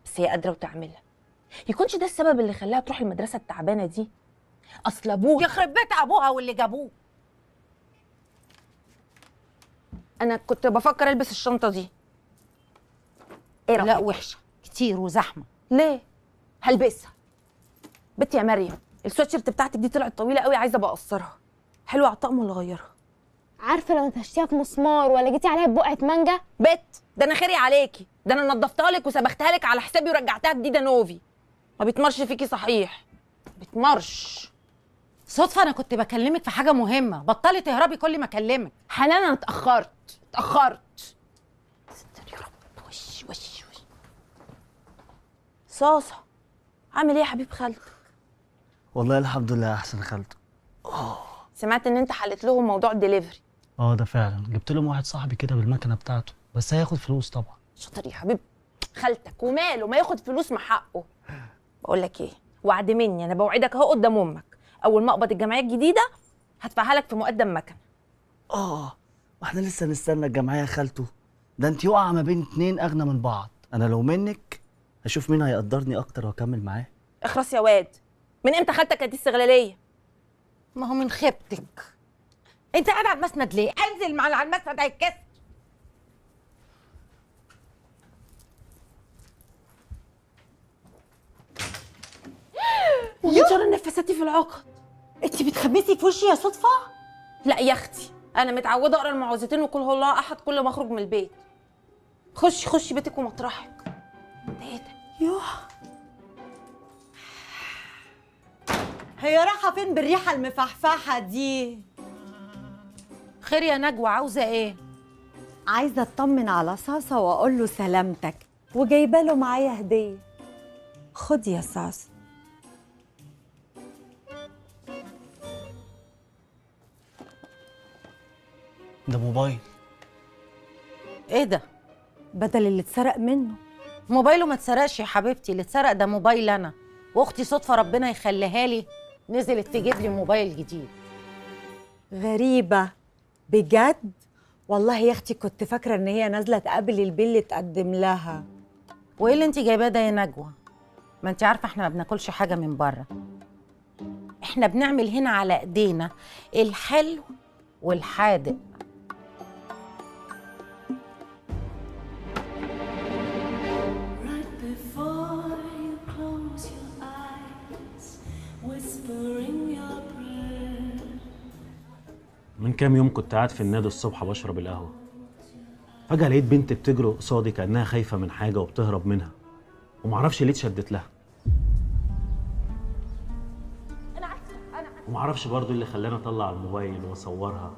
بس هي قادرة وتعملها. يكونش ده السبب اللي خلاها تروح المدرسة التعبانة دي؟ اصل ابوها يخرب بيت ابوها واللي جابوه. انا كنت بفكر البس الشنطة دي. ايه رايك؟ لا وحشة كتير وزحمه. ليه؟ هلبسها. بنتي يا مريم، السويتشيرت بتاعتك دي طلعت طويلة قوي، عايزه ابقى اقصرها. حلوة على الطقم ولا اغيرها؟ عارفه لو نتشتيها في مسمار ولا جيتي عليها ببقعه مانجا. بت، ده انا خيري عليكي، ده انا نضفتها لك وسبختها لك على حسابي ورجعتها جديدة نوفي. ما بيتمرش فيكي صحيح، بيتمرش. صدفة انا كنت بكلمك في حاجة مهمة، بطلي تهربي كل ما اكلمك. حنان انا اتاخرت. ستر يا رب. وش وش وش. صاصه، عامل ايه يا حبيب خالتك؟ والله الحمد لله احسن خالته. سمعت ان انت حلت لهم موضوع الدليفري. ده فعلا جبت لهم واحد صاحبي كده بالمكنه بتاعته، بس هياخد فلوس طبعا. شاطر يا حبيب خالتك، وماله ما ياخد فلوس مع حقه. بقول لك ايه، وعد مني، انا بوعدك اهو قدام امك، اول ما اقبض الجمعية الجديدة هدفعها لك في مقدم مكنه. واحنا لسه نستنى الجمعية يا خالته؟ ده انت يقع ما بين اتنين اغنى من بعض. انا لو منك هشوف مين هيقدرني اكتر واكمل معاه. اخرس يا واد، من امتى خالتك كانت استغلاليه؟ ما هو من خيبتك. انت قاعدة على المسند ليه؟ انزل مع على المسند هيتكسر. يا ترى نفستي في العقد. انت بتخبسي في وشي يا صدفة؟ لا يا اختي، انا متعوده اقرا المعوذتين وقل هو الله احد كل ما اخرج من البيت. خشي خشي بيتك ومطرحك. ده ايه ده؟ يوه، هي رايحة فين بالريحه المفحفحه دي؟ خير يا نجوى، عاوزه ايه؟ عايزه اطمن على صاصه واقول له سلامتك، وجايبه له معايا هديه. خد يا صاصه. ده موبايل. ايه ده؟ بدل اللي اتسرق منه. موبايله ما اتسرقش يا حبيبتي، اللي اتسرق ده موبايل انا، واختي صدفة ربنا يخليها لي نزلت تجيب لي موبايل جديد. غريبة بجد والله يا اختي، كنت فاكره ان هي نازله تقابل البي اللي تقدم لها. وايه اللي انت جايباه ده يا نجوى؟ ما انت عارفه احنا ما بناكلش حاجة من بره، احنا بنعمل هنا على ايدينا الحلو والحادق. من كام يوم كنت قاعد في النادي الصبح بشرب القهوة، فجأة لقيت بنت بتجري قصادي كأنها خايفة من حاجة وبتهرب منها، ومعرفش ليه اتشدت لها. ومعرفش برضو اللي خلاني اطلع الموبايل واصورها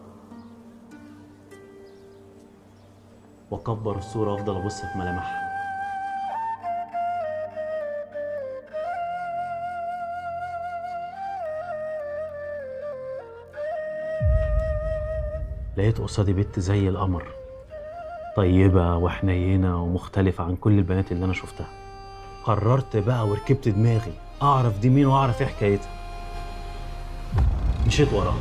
واكبر الصورة وافضل ابص في ملامحها. لقيت قصادي بنت زي القمر، طيبة وحنينة ومختلفة عن كل البنات اللي أنا شفتها. قررت بقى وركبت دماغي أعرف دي مين وأعرف إيه حكايتها. مشيت وراها.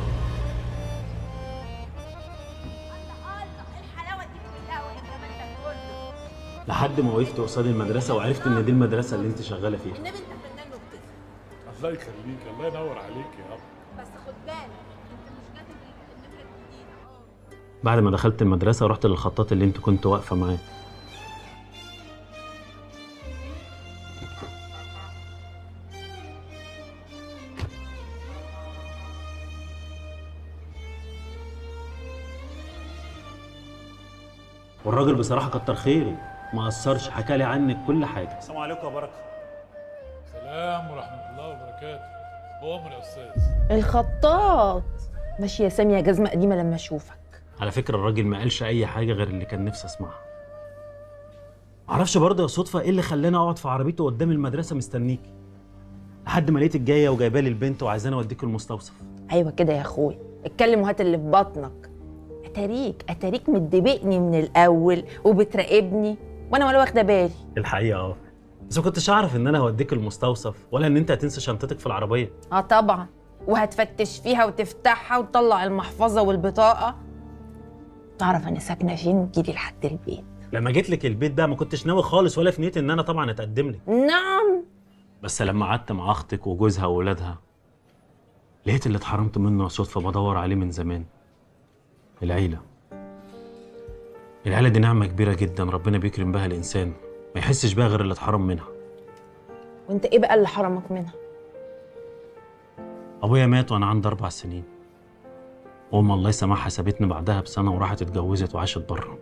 لحد ما وقفت قصاد المدرسة وعرفت إن دي المدرسة اللي أنت شغالة فيها. النبي أنت فنان وبتفهم. الله يخليك، الله ينور عليك يا رب. بس خد بالك أنت مش كاتب النمرة الجديدة. بعد ما دخلت المدرسة رحت للخطاط اللي أنت كنت واقفة معاه. والراجل بصراحة كتر خيره، ما قصرش، حكى لي عنك كل حاجة. السلام عليكم يا بركة. سلام ورحمة الله وبركاته. أمر يا أستاذ. الخطاط ماشي يا سامية، جزمة قديمة لما أشوفك. على فكرة الراجل ما قالش أي حاجة غير اللي كان نفسي أسمعها. معرفش برضه يا صدفة إيه اللي خلاني أقعد في عربيته قدام المدرسة مستنيكي، لحد ما لقيتك جاية وجايبة لي البنت وعايزاني أوديك المستوصف. أيوه كده يا أخويا، اتكلم وهات اللي في بطنك. اتاريك متدبقني من الاول وبتراقبني وانا ولا واخده بالي. الحقيقة بس ما كنتش اعرف ان انا هوديك المستوصف ولا ان انت هتنسى شنطتك في العربية. طبعا، وهتفتش فيها وتفتحها وتطلع المحفظة والبطاقه. تعرف انا ساكنة فين وتجيلي لحد البيت. لما جيت لك البيت ده ما كنتش ناوي خالص ولا في نيتي ان انا طبعا اتقدم لك. نعم. بس لما قعدت مع اختك وجوزها واولادها لقيت اللي اتحرمت منه صدفة بدور عليه من زمان. العيلة. العيلة دي نعمه كبيرة جدا ربنا بيكرم بها الانسان، ما يحسش بيها غير اللي اتحرم منها. وانت ايه بقى اللي حرمك منها؟ ابويا مات وانا عندي 4 سنين. وامي الله يسامحها سابتني بعدها بسنة وراحت اتجوزت وعاشت بره.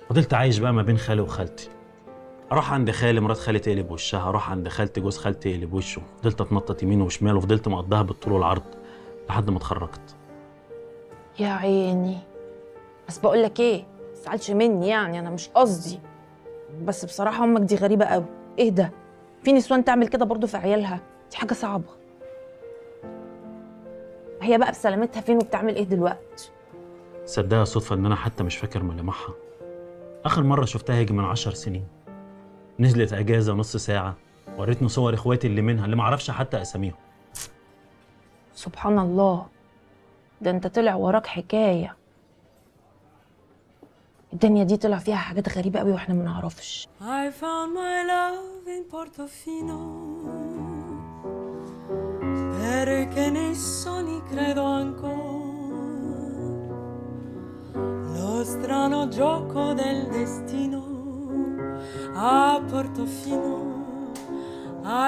فضلت عايش بقى ما بين خالي وخالتي. اروح عند خالي مرات خالي تقلب وشها، اروح عند خالتي جوز خالتي يقلب وشه. فضلت اتنطط يمين وشمال وفضلت مقضيها بالطول والعرض لحد ما اتخرجت. يا عيني. بس بقول لك ايه، ما تزعلش مني يعني، انا مش قصدي، بس بصراحة امك دي غريبة قوي. ايه ده؟ في نسوان تعمل كده برضه في عيالها؟ دي حاجة صعبة. هي بقى بسلامتها فين وبتعمل ايه دلوقتي؟ صدقها صدفة ان انا حتى مش فاكر ملامحها. اخر مرة شفتها يجي من 10 سنين. نزلت اجازه نص ساعة وريتني صور اخواتي اللي منها اللي ما اعرفش حتى اساميهم. سبحان الله، ده انت طلع وراك حكاية. الدنيا دي طلع فيها حاجات غريبة قوي واحنا ما نعرفش. I found my love in Portofino perché nei sogni credo ancora lo strano gioco del destino a Portofino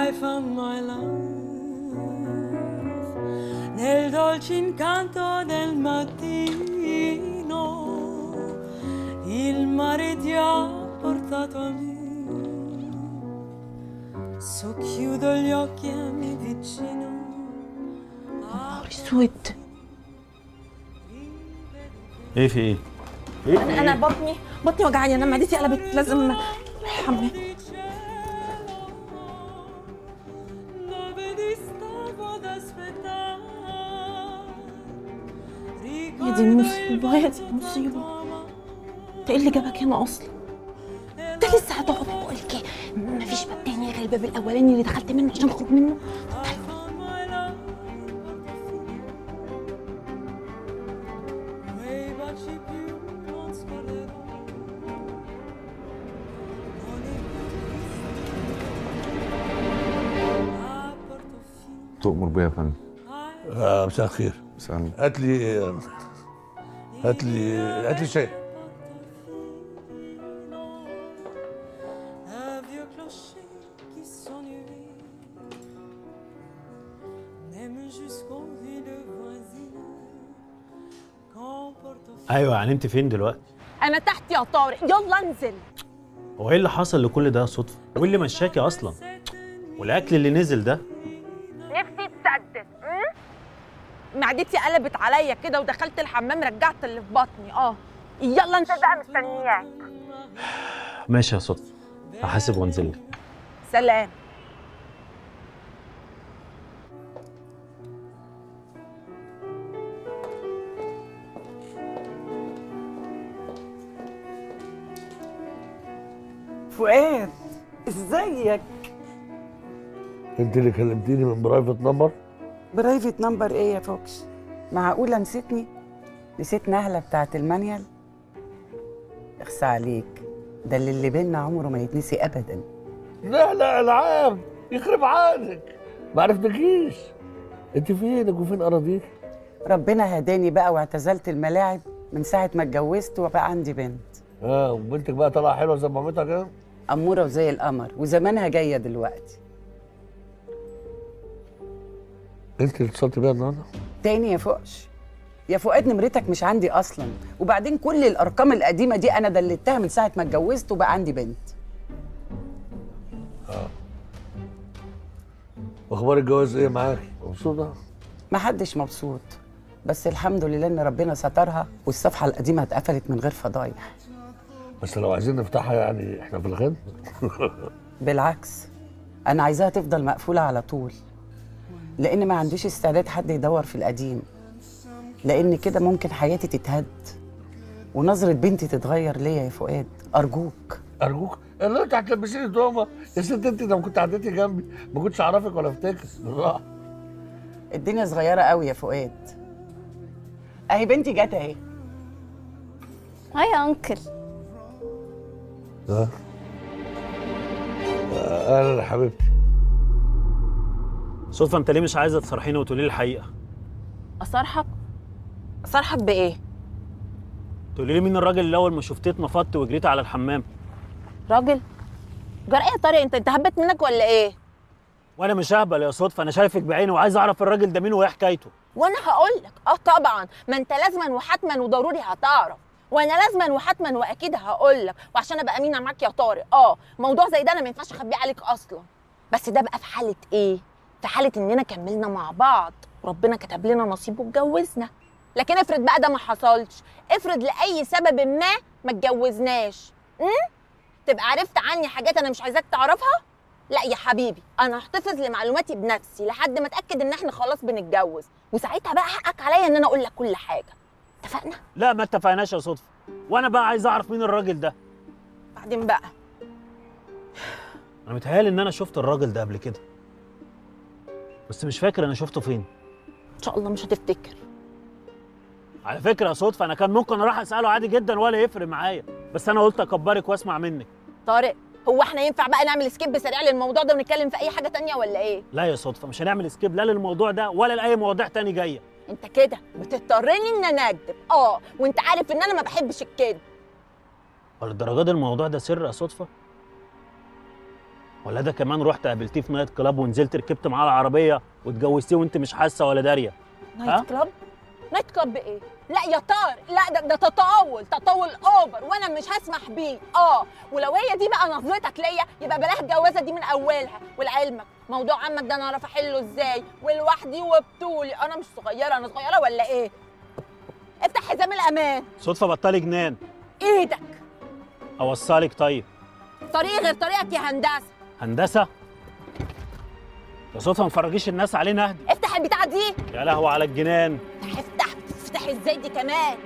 I found my love nel dolce incanto del mattino il mare ti ha portato a me. So chiudo gli occhi e mi vicino. نهار اسود. ايه في ايه؟ ايه؟ انا بطني وجعاني، انا معدتي قلبت، لازم اروح الحمام. يا دي المصيبة، يا دي المصيبة. انت ايه اللي جابك هنا اصلا؟ انت لسه هتقعد؟ بقول لك ايه، مفيش باب تاني غير الباب الاولاني اللي دخلت منه عشان اخرج منه. تؤمر بيا يا فندم؟ مساء الخير. مساء. هات لي هات لي هات لي شاي. ايوه يعني انت فين دلوقتي؟ انا تحت يا طارق، يلا انزل. هو ايه اللي حصل لكل ده يا صدفة؟ وايه اللي مشاكي اصلا؟ والاكل اللي نزل ده؟ نفسي اتسدد. معدتي قلبت عليا كده ودخلت الحمام رجعت اللي في بطني. يلا انزل بقى، مستنياك. ماشي يا صدفة، هحاسب وانزل لك. سلام. فؤاد ازيك؟ انت اللي كلمتيني من private number؟ private number ايه يا فوكس؟ معقولة نسيتني؟ نسيت نهله بتاعت المانيال؟ اخس عليك، ده اللي بينا عمره ما يتنسي ابدا. نهله العاب يخرب عقلك، ما عرفتكيش. انت فينك وفين اراضيك؟ ربنا هداني بقى واعتزلت الملاعب من ساعة ما اتجوزت وبقى عندي بنت. وبنتك بقى طالعه حلوة زي مامتها كده؟ اموره وزي القمر وزمانها جاية دلوقتي. انت اللي اتصلتي بيها النهارده؟ تاني يا فوقش؟ يا فؤاد نمرتك مش عندي اصلا، وبعدين كل الارقام القديمة دي انا دلتها من ساعة ما اتجوزت وبقى عندي بنت. واخبار الجواز ايه معاكي؟ مبسوطة؟ محدش مبسوط، بس الحمد لله ان ربنا سترها والصفحة القديمة اتقفلت من غير فضايح. بس لو عايزين نفتحها يعني احنا في الخدمة. بالعكس، انا عايزاها تفضل مقفولة على طول، لان ما عنديش استعداد حد يدور في القديم، لان كده ممكن حياتي تتهد ونظره بنتي تتغير ليا. يا فؤاد ارجوك. ارجوك؟ اللي انت هتلبسيني تهمه يا ست انت، لو كنت عديتي جنبي ما كنتش اعرفك ولا افتكر. بالراحة. الدنيا صغيرة قوي يا فؤاد. اهي بنتي جت اهي. hi يا uncle. اهلا يا حبيبتي. صدفة، انت ليه مش عايزه تصارحيني وتقولي لي الحقيقة؟ اصارحك؟ اصارحك بايه؟ تقولي لي مين الراجل اللي اول ما شفتيه اتنفضت وجريت على الحمام؟ راجل؟ جرى ايه يا طارق؟ انت هبت منك ولا ايه؟ وانا مش ههبل يا صدفة، انا شايفك بعيني وعايز اعرف الراجل ده مين وايه حكايته. وانا هقول لك. طبعا، ما انت لازما وحتما وضروري هتعرف، وانا لازما وحتما واكيد هقول لك، وعشان ابقى امينه معاك يا طارق. موضوع زي ده انا ما ينفعش اخبيه عليك اصلا. بس ده بقى في حاله ايه؟ في حاله اننا كملنا مع بعض وربنا كتب لنا نصيب واتجوزنا. لكن افرض بقى ده ما حصلش، افرض لاي سبب ما اتجوزناش، تبقى عرفت عني حاجات انا مش عايزاك تعرفها؟ لا يا حبيبي، انا هحتفظ لمعلوماتي بنفسي لحد ما اتاكد ان احنا خلاص بنتجوز، وساعتها بقى حقك عليا ان انا اقول لك كل حاجة. اتفقنا؟ لا ما اتفقناش يا صدفة، وانا بقى عايز اعرف مين الراجل ده. بعدين بقى انا متهيألي ان انا شفت الراجل ده قبل كده، بس مش فاكر انا شفته فين. ان شاء الله مش هتفتكر. على فكرة يا صدفة، انا كان ممكن اروح اساله عادي جدا ولا يفرق معايا، بس انا قلت اكبرك واسمع منك. طارق، هو احنا ينفع بقى نعمل skip سريع للموضوع ده ونتكلم في اي حاجة تانية ولا ايه؟ لا يا صدفة، مش هنعمل skip لا للموضوع ده ولا لاي مواضيع تاني جاية. انت كده بتضطرني ان انا اكدب. وانت عارف ان انا ما بحبش الكذب. للدرجة دي الموضوع ده سر يا صدفة؟ ولا ده كمان رحت قابلتيه في night club ونزلت ركبت معاه العربية واتجوزتيه وانت مش حاسه ولا داريه؟ night club؟ night club ايه؟ لا يا طارق، لا ده تطاول، تطاول over، وانا مش هسمح بيه. ولو هي دي بقى نظرتك ليا يبقى بلاها الجوازه دي من اولها. ولعلمك موضوع عمك ده انا اعرف احله ازاي ولوحدي وبطولي. انا مش صغيرة، انا صغيرة ولا ايه؟ افتح حزام الامان. صدفة بطلي جنان. ايدك. اوصلك طيب. طريقي غير طريقك يا هندسة. هندسة؟ يا صدفة ما تفرجيش الناس علينا. اهدي. افتح البتاعه دي. يا لهوي على الجنان. افتح، افتح ازاي دي كمان؟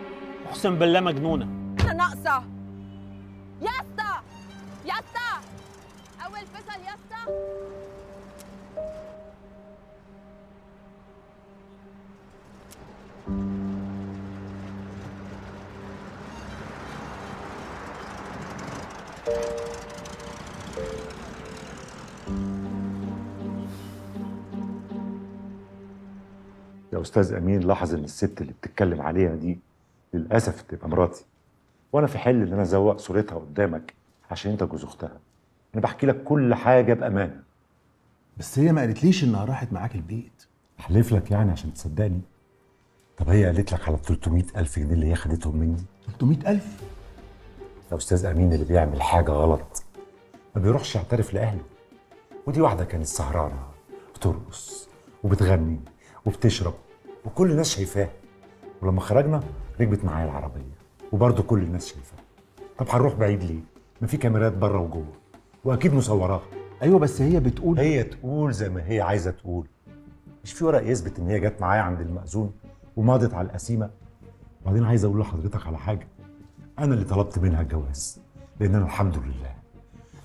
اقسم بالله مجنونة. انا ناقصه يا اسطى، يا اسطى، اول فصل يا اسطى. يا أستاذ أمين، لاحظ إن الست اللي بتتكلم عليها دي للأسف تبقى مراتي، وأنا في حل إن أنا أزوق صورتها قدامك عشان أنت جوز أختها. أنا بحكي لك كل حاجة بأمانة. بس هي ما قالتليش إنها راحت معاك البيت. أحلف لك يعني عشان تصدقني؟ طب هي قالت لك على 300,000 جنيه اللي هي خدتهم مني؟ 300,000؟ يا أستاذ أمين، اللي بيعمل حاجة غلط ما بيروحش يعترف لأهله. ودي واحدة كانت سهرانة بترقص وبتغني وبتشرب وكل الناس شايفاها، ولما خرجنا ركبت معايا العربية وبرضه كل الناس شايفاها. طب هنروح بعيد ليه؟ ما في كاميرات بره وجوه واكيد مصوراها. ايوه بس هي بتقول، هي تقول زي ما هي عايزه تقول. مش في ورق يثبت ان هي جت معايا عند المأذون وماضت على القسيمه؟ وبعدين عايز اقول لحضرتك على حاجة، انا اللي طلبت منها الجواز، لان انا الحمد لله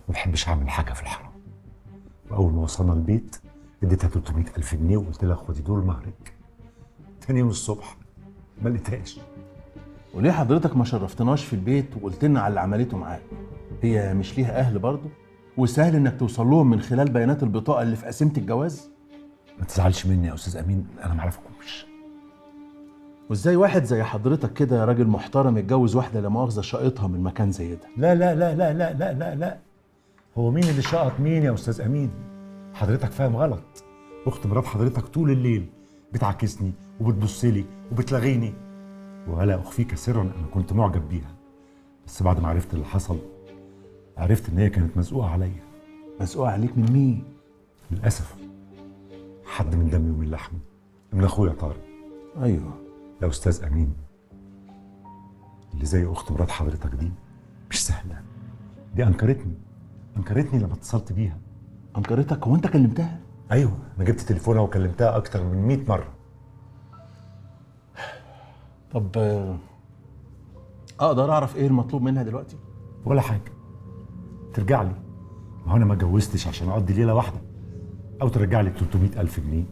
ما بحبش اعمل حاجة في الحرام. واول ما وصلنا البيت اديتها 300,000 جنيه وقلت لها خدي دول مهرك. تاني يوم الصبح ما لقيتهاش. وليه حضرتك ما شرفتناش في البيت وقلت لنا على اللي عملته معاك؟ هي مش ليها اهل برضه؟ وسهل انك توصل لهم من خلال بيانات البطاقة اللي في قسيمه الجواز؟ ما تزعلش مني يا استاذ امين، انا ما اعرفكمش. وازاي واحد زي حضرتك كده يا راجل محترم يتجوز واحدة لا مؤاخذة شقطها من مكان زي ده؟ لا لا لا لا لا لا لا لا، هو مين اللي شقط مين يا استاذ امين؟ حضرتك فاهم غلط. اخت مرات حضرتك طول الليل بتعاكسني وبتبص لي وبتلغيني، ولا اخفيك سرا انا كنت معجب بيها، بس بعد ما عرفت اللي حصل عرفت ان هي كانت مزقوقه عليا. مزقوقه عليك من مين؟ للاسف حد من دمي ومن لحمي، من اخويا طارق. ايوه يا استاذ امين، اللي زي اخت مرات حضرتك دي مش سهلة. دي انكرتني لما اتصلت بيها. انكرتك؟ هو انت كلمتها؟ ايوه، انا جبت تليفونها وكلمتها اكتر من 100 مرة. طب اقدر اعرف ايه المطلوب منها دلوقتي؟ ولا حاجة، ترجع لي. ما هو انا ما اتجوزتش عشان اقضي ليلة واحدة، او ترجع لي 300,000 جنيه،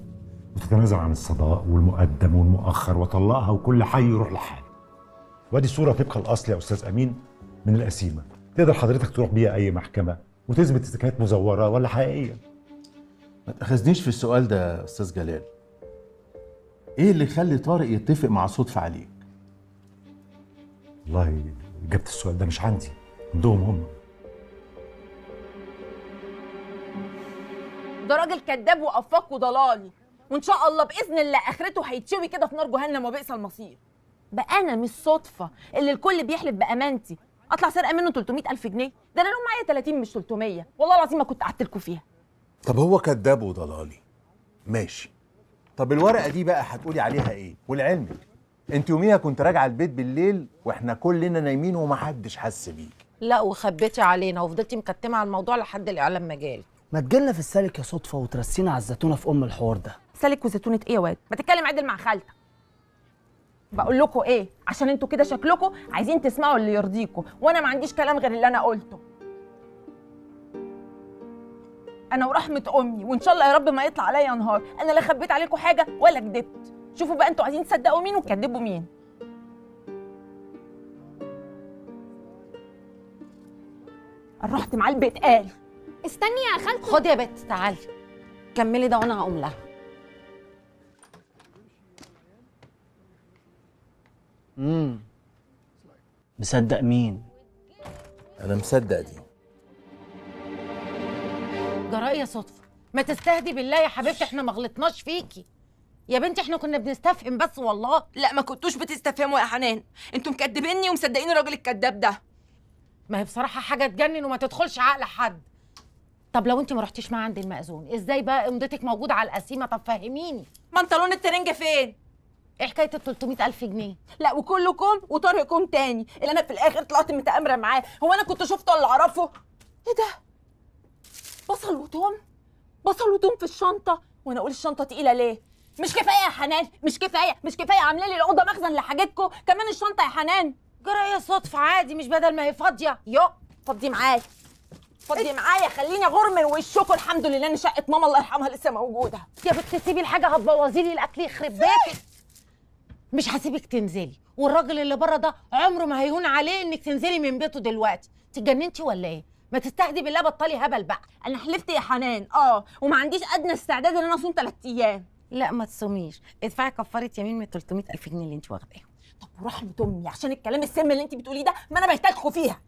وتتنازل عن الصداق والمقدم والمؤخر وطلقها وكل حي يروح لحاله. وادي صوره طبق الاصل يا استاذ امين من القسيمه، تقدر حضرتك تروح بيها اي محكمة وتثبت اذا كانت مزوره ولا حقيقية. ما تاخذنيش في السؤال ده يا استاذ جلال. ايه اللي يخلي طارق يتفق مع صدفة عليك؟ والله اجابه السؤال ده مش عندي، عندهم هم. ده راجل كذاب وافاق وضلالي، وان شاء الله باذن الله اخرته هيتشوي كده في نار جهنم وبئس المصير. بقى انا مش صدفة اللي الكل بيحلف بامانتي اطلع سرقه منه 300,000 جنيه؟ ده انا لو معايا 30 مش 300 والله العظيم ما كنت قعدت لكم فيها. طب هو كذاب وضلالي ماشي، طب الورقة دي بقى هتقولي عليها ايه؟ ولعلمك انت يوميها كنت راجعه البيت بالليل واحنا كلنا نايمين ومحدش حس بيك. لا وخبيتي علينا وفضلتي مكتمه على الموضوع لحد الاعلام ما جالي. ما تجيلنا في السالك يا صدفة وترسينا على الزيتونه في ام الحوار ده. سالك وزيتونه ايه يا واد؟ ما تتكلم عدل مع خالتك. بقول لكم ايه؟ عشان انتوا كده شكلكم عايزين تسمعوا اللي يرضيكم، وانا ما عنديش كلام غير اللي انا قلته. انا ورحمة امي وان شاء الله يا رب ما يطلع عليا نهار، انا لا خبيت عليكم حاجة ولا كدبت. شوفوا بقى انتوا عايزين تصدقوا مين وتكدبوا مين. رحت معاه البيت قال استني يا خالتي. خدي يا بت تعالي كملي ده وانا هقوم لها. مصدق مين؟ انا مصدق دي. جراء يا صدفة، ما تستهدي بالله يا حبيبتي، احنا ما غلطناش فيكي يا بنتي، احنا كنا بنستفهم بس والله. لا ما كنتوش بتستفهموا يا حنان، انتوا مكدبيني ومصدقين الراجل الكداب ده. ما هي بصراحة حاجة تجنن وما تدخلش عقل حد. طب لو انت ما رحتيش معاه عند المأذون ازاي بقى امضتك موجودة على القسيمه؟ طب فهميني. بنطلون الترنج فين؟ ايه حكاية ال 300,000 جنيه؟ لا وكلكم وطارقكم تاني اللي انا في الاخر طلعت متآمره معاه. هو انا كنت شفته ولا اعرفه؟ ايه ده؟ بصل وتوم؟ بصل وتوم في الشنطة، وانا اقول الشنطة تقيلة ليه؟ مش كفاية يا حنان، مش كفاية، مش كفاية عامله لي الاوضة مخزن لحاجتكم، كمان الشنطة يا حنان. جرى يا صدفة عادي، مش بدل ما هي فاضية. يو فضي معايا، فضي معايا، خليني اغور من وشكم. الحمد لله ان شقه ماما الله يرحمها لسه موجودة. يا بنت سيبي الحاجة هتبوظي لي الاكل يخرب بيتك. مش هسيبك تنزلي، والراجل اللي بره ده عمره ما هيهون عليه انك تنزلي من بيته دلوقتي. انت اتجننتي ولا ايه؟ ما تستهدي بالله، بطلي هبل بقى. انا حلفت يا حنان وما عنديش ادنى استعداد ان انا اصوم 3 ايام. لا ما تصوميش، ادفعي كفارة يمين من 300,000 جنيه اللي انت واخداهم. طب ورحمة امي عشان الكلام السم اللي انت بتقوليه ده ما انا بيتلخوا فيها.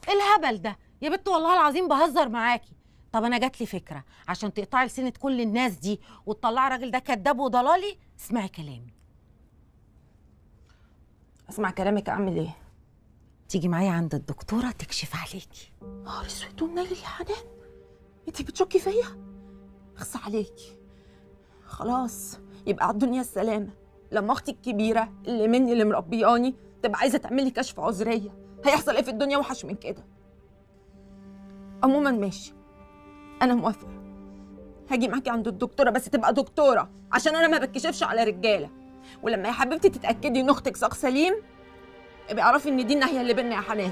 ايه الهبل ده يا بنت؟ والله العظيم بهزر معاكي. طب انا جات لي فكرة عشان تقطعي لسنه كل الناس دي وتطلعي الراجل ده كداب وضلالي. اسمعي كلامي. اسمع كلامك اعمل ايه؟ تيجي معايا عند الدكتورة تكشف عليكي. نهار اسود ومنيل يا حنان، انت بتشكي فيا؟ اخص عليكي. خلاص يبقى على الدنيا السلامة. لما اختي الكبيرة اللي مني اللي مربياني تبقى عايزه تعملي كشف عذريه، هيحصل ايه في الدنيا وحش من كده؟ عموما ماشي، انا موافقة، هاجي معاكي عند الدكتورة، بس تبقى دكتورة عشان انا ما بتكشفش على رجاله. ولما يا حبيبتي تتاكدي ان اختك ساق سليم ابقي اعرفي ان دي الناحية اللي بينا يا حنان.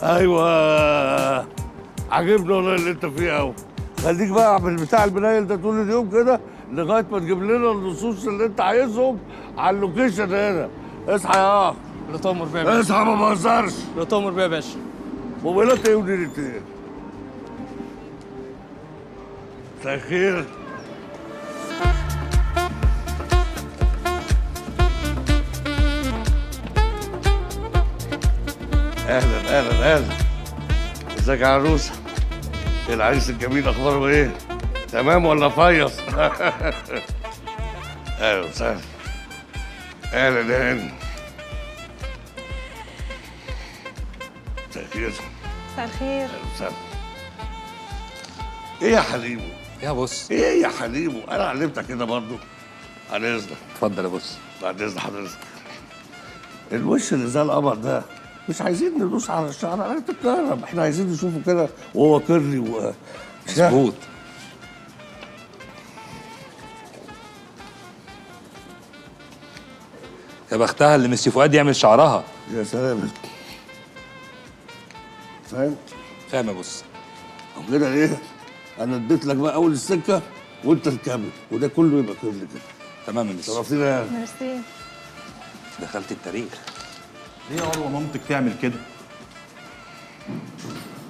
ايوه عاجبني والله اللي انت فيه قوي. خليك بقى اعمل بتاع المنيل ده طول اليوم كده لغاية ما تجيب لنا النصوص اللي انت عايزهم على ال location هنا. اصحى يا اخ. لا تؤمر بيا يا باشا. اصحى ما بهزرش. لا تؤمر بيا يا باشا. موبايلات ايه ونيلة ايه؟ مساء الخير. اهلا اهلا اهلا. ازيك يا عروسه؟ العريس الجميل اخباره ايه؟ تمام ولا فيص؟ اهلا وسهلا. اهلا يا هاني. مساء الخير. مساء الخير. اهلا وسهلا. ايه يا حليمو؟ يا بص. ايه يا حليمو؟ انا علمتك كده برضه. على اذنك. اتفضل يا بص. بعد اذن حضرتك. الوش اللي زي القمر ده مش عايزين ندوس على الشعر، على الكهرب، احنا عايزين نشوفه كده وهو curly و مظبوط. يا بختها اللي ميسي فؤاد يعمل شعرها. يا سلام. فاهم؟ فاهم يا بص. كده ايه؟ انا اديت لك بقى اول السكة وانت تكمل، وده كله يبقى كده كده. تمام يا ميسي. شرفتينا يا ميرسي. دخلت التاريخ. ليه يا اروى مامتك تعمل كده؟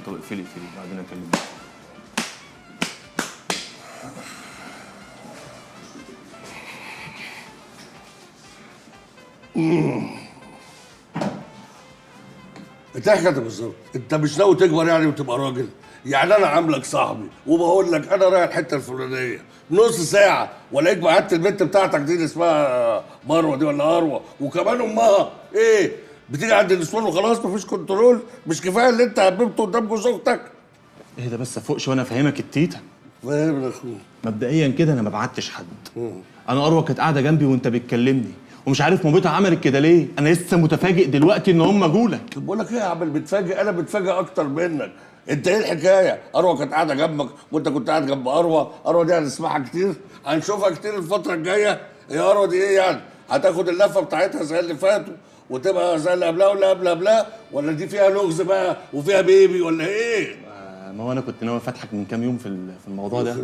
طب اقفلي اقفلي بعدين اكلمك. انت ايه حكايتك بالظبط؟ انت مش ناوي تكبر يعني وتبقى راجل؟ يعني انا عاملك صاحبي وبقول لك انا رايح الحتة الفلانية نص ساعة والاقيك بعت البنت بتاعتك دي اللي اسمها مروه دي ولا اروى، وكمان امها ايه؟ بتيجي عند النسوان وخلاص مفيش control؟ مش كفاية اللي انت هببته قدام جوز اختك؟ اهدى بس فوقش وانا افهمك التيتا. فاهم يا اخويا. مبدئيا كده انا ما بعتش حد. انا اروى كانت قاعدة جنبي وانت بتكلمني ومش عارف مامتها عملت كده ليه، انا لسه متفاجئ دلوقتي ان هم جولك. طب بقول لك ايه يا عم بتفاجئ؟ انا بتفاجئ اكتر منك. انت ايه الحكاية؟ اروى كانت قاعدة جنبك وانت كنت قاعد جنب اروى، اروى دي هنسمعها كتير، هنشوفها كتير الفترة الجاية. يا اروى دي ايه يعني؟ هتاخد اللفة بتاعتها زي اللي فاتوا وتبقى زي اللي قبلها واللي قبل قبلها، ولا دي فيها لغز بقى وفيها بيبي ولا ايه؟ ما هو انا كنت ناوي افتحك من كام يوم في الموضوع ده،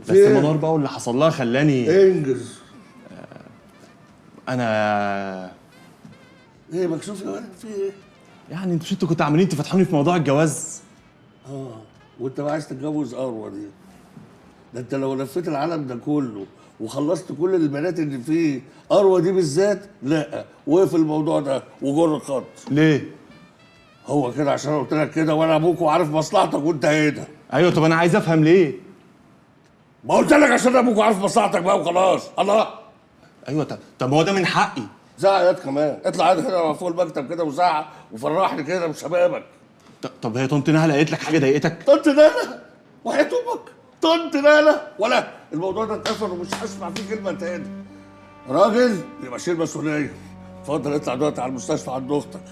بس منار بقى واللي حصل لها خلاني انجز. انا ايه مكسوف يا ولد؟ في ايه؟ يعني انتوا مش كنتوا عاملين تفتحوني في موضوع الجواز؟ اه وانت بقى عايز تتجوز اروى دي؟ ده انت لو لفيت العالم ده كله وخلصت كل البنات اللي فيه اروى دي بالذات لا، وقف الموضوع ده وجر الخط. ليه؟ هو كده عشان انا قلت لك كده وانا ابوك وعارف مصلحتك وانت هنا. ايوه طب انا عايز افهم ليه؟ ما قلت لك عشان ابوك وعارف مصلحتك بقى وخلاص. الله. ايوه طب هو ده من حقي. زعق ياد كمان، اطلع ياد هنا فوق المكتب كده وزعق وفرحني كده بشبابك. طب هي طنط نهله قالت لك حاجة ضايقتك؟ طنط نهله؟ وحياة امك طنط نهله؟ ولا الموضوع ده اتقفل ومش هسمع فيه كلمة تاني. راجل يبقى شيل مسؤولية. اتفضل اطلع دلوقتي على المستشفى عند اختك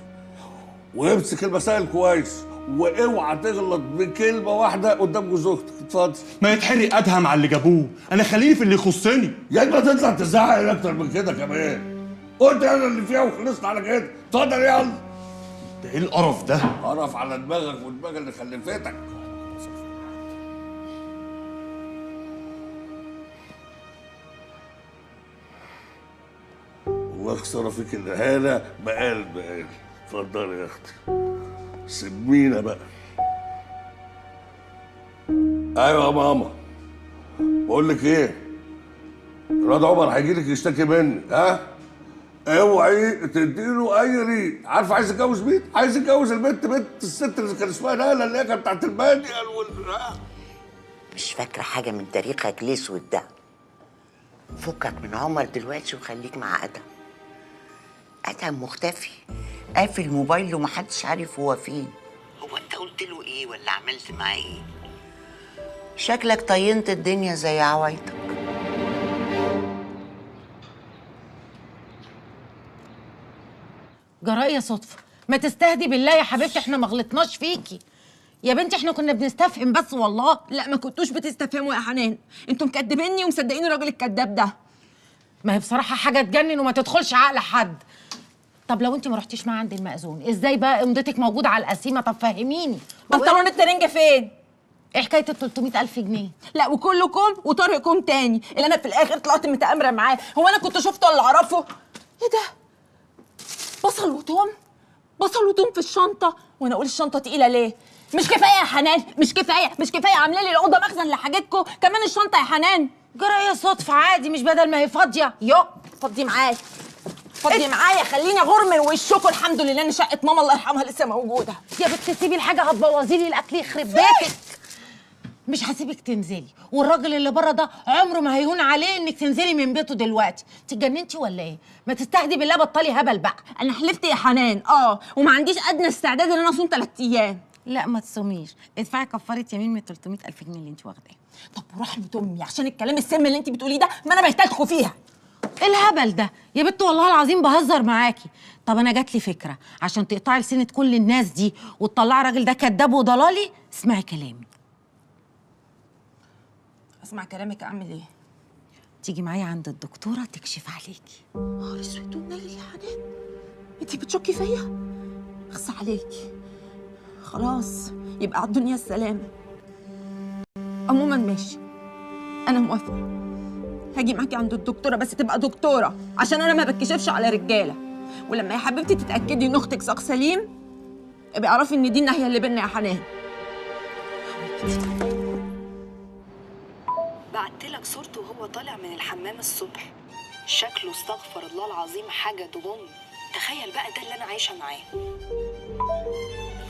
وامسك المسائل كويس، واوعى تغلط بكلمه واحدة قدام جوز اختك. اتفضل. ما يتحرق ادهم على اللي جابوه، انا خليني في اللي يخصني. يا اما تطلع تزعق اكتر من كده كمان. قلت انا اللي فيها وخلصنا على كده. اتفضل يلا. ده ايه القرف ده؟ قرف على دماغك ودماغ اللي خلفتك. والله خسارة فيك الاهانة بقلب قلب. اتفضلي يا اختي. سمينا بقى. ايوه يا ماما. بقول لك ايه؟ الواد عمر هيجي لك يشتكي مني، ها؟ اوعي تديله اي ريق، عارفه عايز يتجوز مين؟ عايز يتجوز البنت بنت الست اللي كان اسمها نهله اللي هي كانت بتاعت المانيال مش فاكره حاجة من تاريخك الاسود ده. فكك من عمر دلوقتي وخليك مع ادهم. ادهم مختفي، قافل موبايله ومحدش عارف هو فين. هو انت قلت له ايه ولا عملت معاه ايه؟ شكلك طينت الدنيا زي عوايتك. جراء يا صدفة، ما تستهدي بالله يا حبيبتي، احنا ما غلطناش فيكي يا بنتي، احنا كنا بنستفهم بس والله. لا ما كنتوش بتستفهموا يا حنان، انتوا مكدبيني ومصدقين الراجل الكداب ده. ما هي بصراحة حاجة تجنن وما تدخلش عقل حد. طب لو انت ما رحتيش معاه عند المأذون، ازاي بقى امضتك موجودة على القسيمه؟ طب فهميني. بنطلون الترنج فين؟ ايه حكاية ال 300,000 جنيه؟ لا وكلكم وطارقكم تاني اللي انا في الاخر طلعت متآمره معاه. هو انا كنت شفته ولا اعرفه؟ ايه ده؟ بصل وتوم؟ بصل وتوم في الشنطة، وانا اقول الشنطة تقيلة ليه؟ مش كفاية يا حنان، مش كفاية، مش كفاية عامله لي الاوضة مخزن لحاجتكم، كمان الشنطة يا حنان. جرى يا صدفة عادي، مش بدل ما هي فاضية. يو فضي معايا، فضي معايا، خليني اغور من وشكم. الحمد لله ان شقه ماما الله يرحمها لسه موجودة. يا بنت سيبي الحاجة، هتبوظي لي الاكل يخرب بيتك. مش هسيبك تنزلي، والراجل اللي بره ده عمره ما هيهون عليه انك تنزلي من بيته دلوقتي. انت اتجننتي ولا ايه؟ ما تستهدي بالله، بطلي هبل بقى. انا حلفت يا حنان وما عنديش ادنى استعداد ان انا اصوم 3 ايام. لا ما تصوميش، ادفعي كفارة يمين من 300,000 جنيه اللي انت واخداها. طب ورحمة امي عشان الكلام السم اللي انت بتقوليه ده ما انا بهتلكوا فيها. ايه الهبل ده يا بنت؟ والله العظيم بهزر معاكي. طب انا جات لي فكرة عشان تقطعي لسنه كل الناس دي وتطلعي الراجل ده كداب وضلالي. اسمعي كلامي. اسمع كلامك اعمل ايه؟ تيجي معايا عند الدكتورة تكشف عليكي. نهار اسود ونيل يا حنان، انتي بتشكي فيا؟ اخص عليكي. خلاص يبقى على الدنيا السلامة. عموما ماشي، انا موافقة، هاجي معاكي عند الدكتورة، بس تبقى دكتورة عشان انا ما بتكشفش على رجاله. ولما يا حبيبتي تتاكدي ان اختك ساق سليم ابقي اعرفي ان دي الناحية اللي بينا يا حنان. بعت لك صورته وهو طالع من الحمام الصبح، شكله استغفر الله العظيم حاجة تغم. تخيل بقى ده اللي انا عايشه معاه.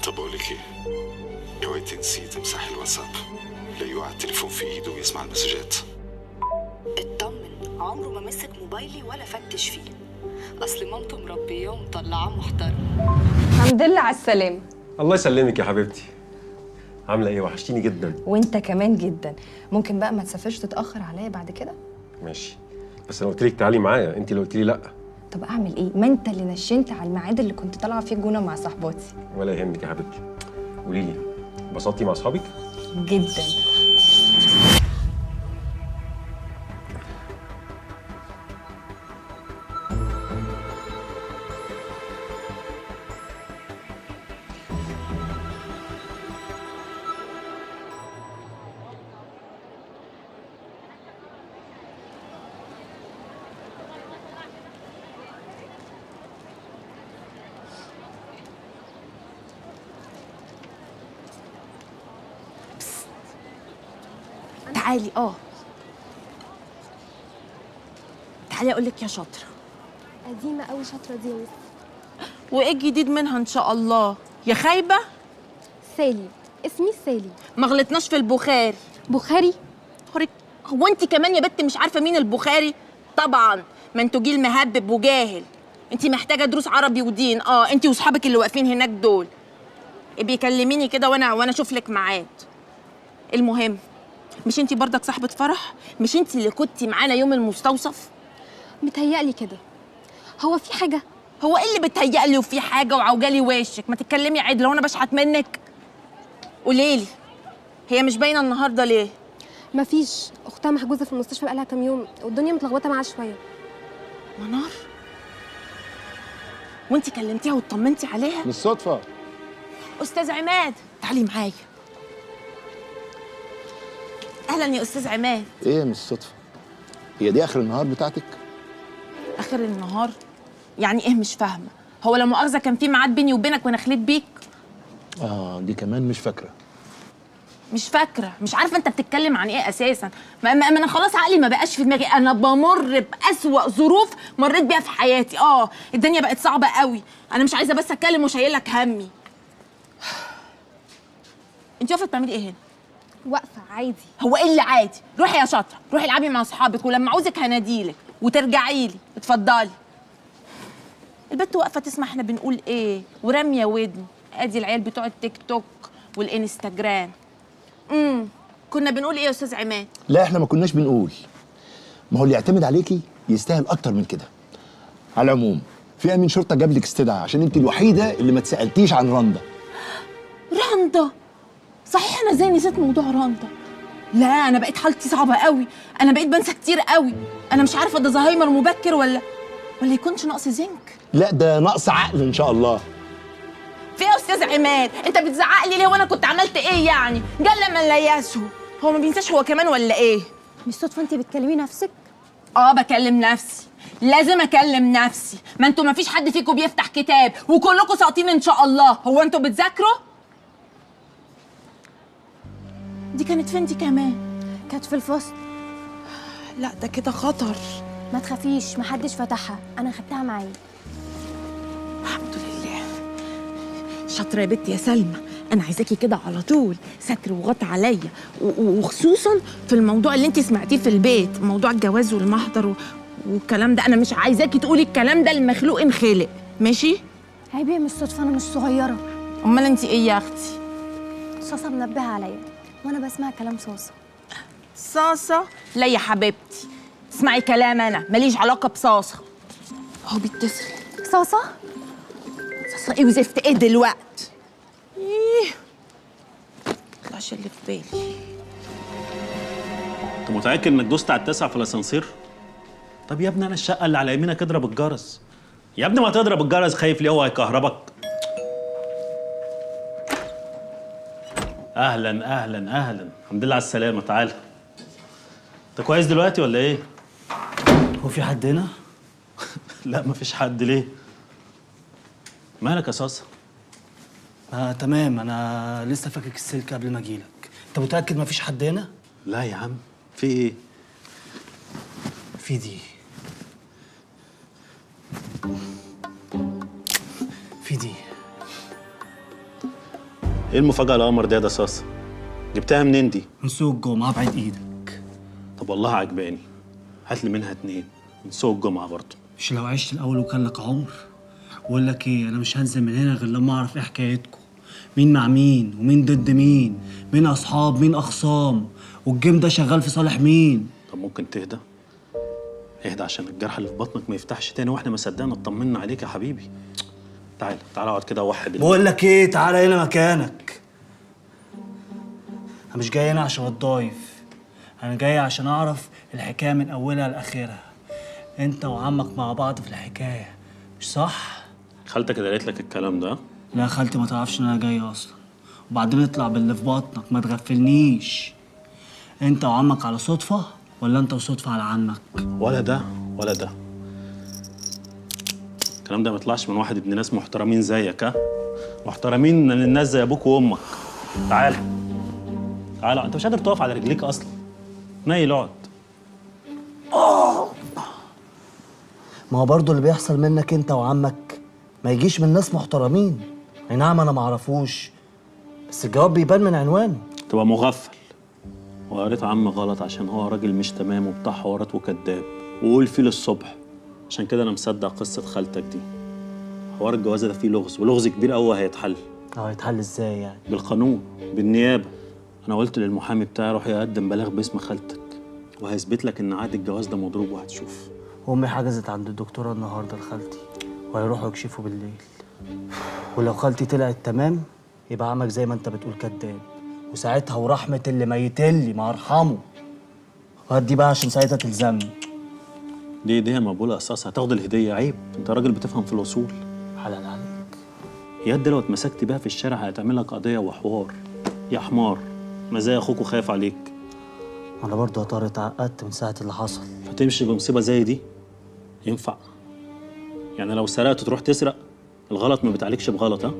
طب اقول لك ايه، اوعي تنسي تمسحي الواتساب، لا يقع التليفون في ايده ويسمع المسجات. اطمن، عمره ما مسك موبايلي ولا فتش فيه، اصل مامته مربياه ومطلعاه محترم. الحمد لله على السلامة. الله يسلمك يا حبيبتي. عامله ايه؟ وحشتيني جدا. وانت كمان جدا. ممكن بقى ما تسافرش تتاخر عليا بعد كده؟ ماشي، بس انا قلت لك تعالي معايا، انت اللي قلت لي لا. طب اعمل ايه؟ ما انت اللي نشنت على الميعاد اللي كنت طالعه فيه الجونه مع صاحباتي. ولا يهمك يا حبيبتي. قولي لي، انبسطتي مع اصحابك؟ جدا. تعالي. تعالي اقول لك يا شاطرة. قديمة قوي شاطرة دي يا مس. وايه الجديد منها ان شاء الله يا خايبة؟ سالي، اسمي سالي. ما غلطناش في البخاري. بخاري؟ هو انت كمان يا بت مش عارفه مين البخاري؟ طبعا، ما انتوا جيل مهبب وجاهل. انت محتاجه دروس عربي ودين. انت واصحابك اللي واقفين هناك دول. بيكلميني كده وانا اشوف لك ميعاد. المهم، مش انتي برضك صاحبة فرح؟ مش انتي اللي كنتي معانا يوم المستوصف؟ متهيألي كده. هو في حاجة؟ هو ايه اللي بتهيألي وفي حاجة وعوجالي وشك؟ ما تتكلمي عدل، لو انا بشحت منك. قوليلي، هي مش باينة النهاردة ليه؟ مفيش، أختها محجوزة في المستشفى بقالها كام يوم والدنيا متلخبطة معاها شوية. منار؟ وانتي كلمتيها واطمنتي عليها؟ بالصدفة. أستاذ عماد، تعالي معايا. اهلا يا استاذ عماد. ايه مش صدفة؟ هي دي اخر النهار بتاعتك؟ اخر النهار؟ يعني ايه؟ مش فاهمه. هو لا مؤاخذة كان في ميعاد بيني وبينك وانا خليت بيك؟ دي كمان مش فاكره. مش فاكره، مش عارفه انت بتتكلم عن ايه اساسا. ما انا خلاص عقلي ما بقاش في دماغي، انا بمر باسوأ ظروف مريت بيها في حياتي. الدنيا بقت صعبة قوي، انا مش عايزه بس اتكلم وشايل لك همي. انت واقفة بتعملي ايه هنا؟ واقفة عادي. هو ايه اللي عادي؟ روحي يا شاطرة، روحي العبي مع اصحابك، ولما عاوزك هناديلك وترجعي لي. اتفضلي. البت واقفة تسمع احنا بنقول ايه وراميه ودن. ادي العيال بتوع التيك توك والانستجرام. كنا بنقول ايه يا استاذ عماد؟ لا احنا ما كناش بنقول. ما هو اللي يعتمد عليكي يستاهل اكتر من كده. على العموم في امين شرطه جاب لك استدعاء عشان انت الوحيدة اللي ما اتسالتيش عن رندا. رندا؟ صحيح انا ازاي نسيت موضوع رندا؟ لا انا بقيت حالتي صعبة قوي، انا بقيت بنسى كتير قوي، انا مش عارفه ده زهايمر مبكر ولا يكونش نقص زنك. لا ده نقص عقل ان شاء الله. في ايه يا استاذ عماد؟ انت بتزعق لي ليه وانا كنت عملت ايه يعني؟ جل من لا يسهو، هو ما بينساش هو كمان ولا ايه؟ مش صدفة انت بتكلمي نفسك؟ بكلم نفسي، لازم اكلم نفسي، ما انتوا ما فيش حد فيكم بيفتح كتاب وكلكم ساقطين ان شاء الله، هو انتوا بتذاكروا؟ دي كانت فين دي كمان؟ كانت في الفصل. لا ده كده خطر. ما تخافيش، محدش فتحها، انا خدتها معايا. الحمد لله. شاطرة يا بنتي يا سلمى، انا عايزاكي كده على طول ستر وغطى عليا، وخصوصا في الموضوع اللي انت سمعتيه في البيت، موضوع الجواز والمحضر والكلام ده، انا مش عايزاكي تقولي الكلام ده المخلوق انخلق، ماشي؟ عيب يا مش صدفة، انا مش صغيرة. امال انت ايه يا اختي؟ صاصه منبهه عليا وانا بسمع كلام صاصه. صاصه؟ لا يا حبيبتي، اسمعي كلام انا، ماليش علاقة بصاصه. هو بيتصل. صاصه؟ صاصه ايه وزفت ايه دلوقتي؟ ايه؟ مطلعش اللي في بالي. انت متاكد انك دوست على 9 في الاسانسير؟ طب يا ابني انا الشقة اللي على يمينك اضرب الجرس. يا ابني ما تضرب الجرس، خايف ليه؟ هو هيكهربك؟ اهلا اهلا اهلا، الحمد لله على السلامة. تعالى. انت كويس دلوقتي ولا ايه؟ هو في حد هنا؟ لا مفيش حد. ليه؟ مالك يا صاصه؟ تمام، انا لسه فاكك السلك قبل ما اجيلك. انت متاكد مفيش حد هنا؟ لا يا عم، في ايه؟ في دي، في دي. ايه المفاجأة القمر دي يا صاصه؟ جبتها منين دي؟ من سوق الجمعة. ابعد ايدك. طب والله عجباني، هات لي منها 2 من سوق الجمعة برضه. مش لو عشت الأول وكان لك عمر؟ بقول لك ايه، أنا مش هنزل من هنا غير لما أعرف ايه حكايتكم، مين مع مين ومين ضد مين، مين أصحاب مين أخصام، والجيم ده شغال في صالح مين. طب ممكن تهدى؟ اهدى عشان الجرح اللي في بطنك ما يفتحش تاني، واحنا ما صدقنا اطمنا عليك يا حبيبي. تعالى تعالى اقعد كده وحد. بقول لك ايه، تعالى هنا مكانك. انا مش جاي هنا عشان اتضايف، انا جاي عشان اعرف الحكاية من اولها لاخرها. انت وعمك مع بعض في الحكاية، مش صح؟ خالتك اللي قالت لك الكلام ده؟ لا خالتي ما تعرفش ان انا جاي اصلا. وبعدين اطلع باللي في بطنك، ما تغفلنيش. انت وعمك على صدفة ولا انت وصدفه على عمك؟ ولا ده ولا ده. الكلام ده ما يطلعش من واحد ابن ناس محترمين زيك. ها؟ محترمين من الناس زي ابوك وامك. تعالى تعالى، انت مش قادر تقف على رجليك اصلا. نايل اقعد. ما هو برضه اللي بيحصل منك انت وعمك ما يجيش من ناس محترمين. اي نعم انا ما اعرفوش، بس الجواب بيبان من عنوانه. تبقى مغفل وقريت عم غلط عشان هو راجل مش تمام وبتاع حوارات وكذاب وقول فيه للصبح. عشان كده انا مصدق قصة خالتك دي. حوار الجواز ده فيه لغز، ولغز كبير قوي هيتحل. هيتحل ازاي يعني؟ بالقانون، بالنيابة. انا قلت للمحامي بتاعي روح يقدم بلاغ باسم خالتك، وهيثبت لك ان عقد الجواز ده مضروب وهتشوف. امي حجزت عند الدكتورة النهارده لخالتي، وهيروحوا يكشفوا بالليل. ولو خالتي طلعت تمام يبقى عمك زي ما انت بتقول كداب، وساعتها ورحمة اللي ميتلي ما ارحمه. وهدي بقى عشان ساعتها تلزمني. دي هديه مقبولة اساسا، هتاخد الهدية. عيب، انت راجل بتفهم في الاصول. حلال عليك. يد لو اتمسكت بيها في الشارع هتعمل لك قضية وحوار يا حمار. ما زي اخوك وخايف عليك. انا برضه يا طارق اتعقدت من ساعة اللي حصل. هتمشي بمصيبة زي دي؟ ينفع؟ يعني لو سرقت تروح تسرق؟ الغلط ما بتعالجش بغلط. ها؟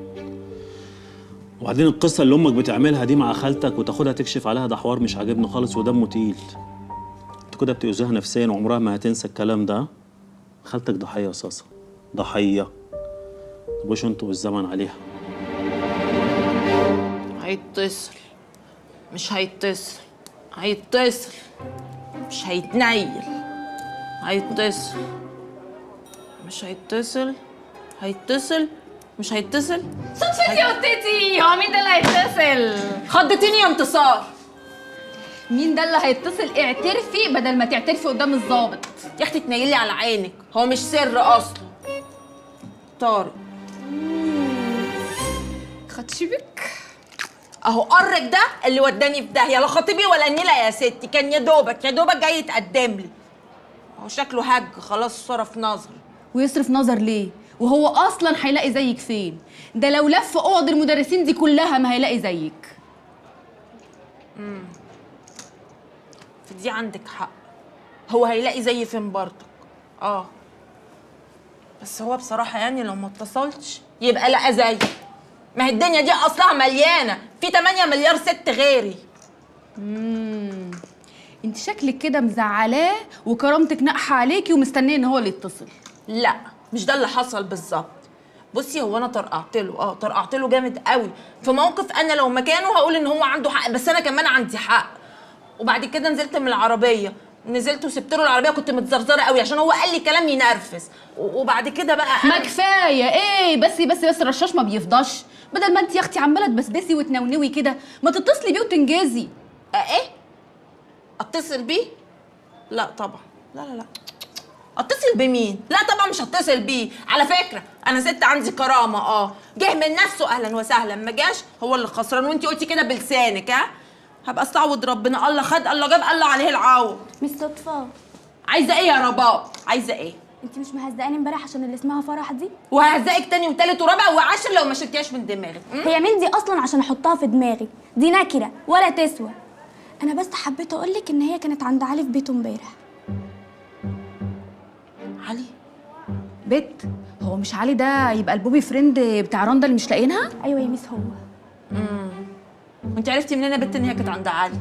وبعدين القصة اللي امك بتعملها دي مع خالتك وتاخدها تكشف عليها، ده حوار مش عاجبني خالص ودمه تقيل. انت كده بتؤذيها نفسيا وعمرها ما هتنسى الكلام ده. خالتك ضحية يا صاصه، ضحية. تبقوش انتوا والزمن عليها. هيتصل مش هيتصل، هيتصل مش هيتنيل، هيتصل مش هيتصل، هيتصل مش هيتصل. صدفتي يا قطتي، هو مين ده اللي هيتصل؟ خضتيني يا انتصار. مين ده اللي هيتصل؟ اعترفي بدل ما تعترفي قدام الظابط. يا اختي تنيلي على عينك، هو مش سر اصلا. طارق خطيبك؟ اهو قرك ده اللي وداني في داهية، لا خطيبي ولا النيله يا ستي، كان يا دوبك يا دوبك جاي يتقدم لي. هو شكله هج خلاص، صرف نظر. ويصرف نظر ليه؟ وهو اصلا هيلاقي زيك فين؟ ده لو لف اوض المدرسين دي كلها ما هيلاقي زيك. في دي عندك حق، هو هيلاقي زي فين برضك. بس هو بصراحة يعني لو ما اتصلتش يبقى لقى زي. ما هي الدنيا دي اصلها مليانة، في 8 مليار ست غيري. انت شكلك كده مزعلاه وكرامتك ناقحه عليكي ومستنيه ان هو اللي يتصل. لا مش ده اللي حصل بالظبط. بصي هو انا طرقعت له، طرقعت له جامد قوي في موقف انا لو مكانه هقول ان هو عنده حق، بس انا كمان عندي حق. وبعد كده نزلت من العربية، نزلت وسبت له العربية، كنت متزرزره قوي عشان هو قال لي كلام ينرفز. وبعد كده بقى ما كفاية ايه، بس بس بس الرشاش ما بيفضاش. بدل ما انت يا اختي عماله تبسبسي وتنونوي كده، ما تتصلي بيه وتنجزي. ايه؟ اتصل بيه؟ لا طبعا، لا لا لا. اتصل بمين؟ لا طبعا مش هتصل بيه. على فكرة انا ست عندي كرامة. جه من نفسه اهلا وسهلا، ما جاش هو اللي خسران، وانت قلتي كده بلسانك. ها؟ هبقى استعوض ربنا. الله خد الله جاب الله عليه العوض. مش صدفة. عايزه ايه يا رباب؟ عايزه ايه؟ انت مش مهزقاني امبارح عشان اللي اسمها فرح دي؟ وههزقك تاني وتالت ورابع وعاشر لو ما شلتيهاش من دماغك. هي مين دي اصلا عشان احطها في دماغي؟ دي نكره ولا تسوى. انا بس حبيت اقول لك ان هي كانت عند علي في بيته امبارح. علي؟ بيت؟ هو مش علي ده يبقى ال boyfriend بتاع رندا اللي مش لاقيينها؟ ايوه يا miss هو. وانت عرفتي منين يا بت ان هي كانت عند علي؟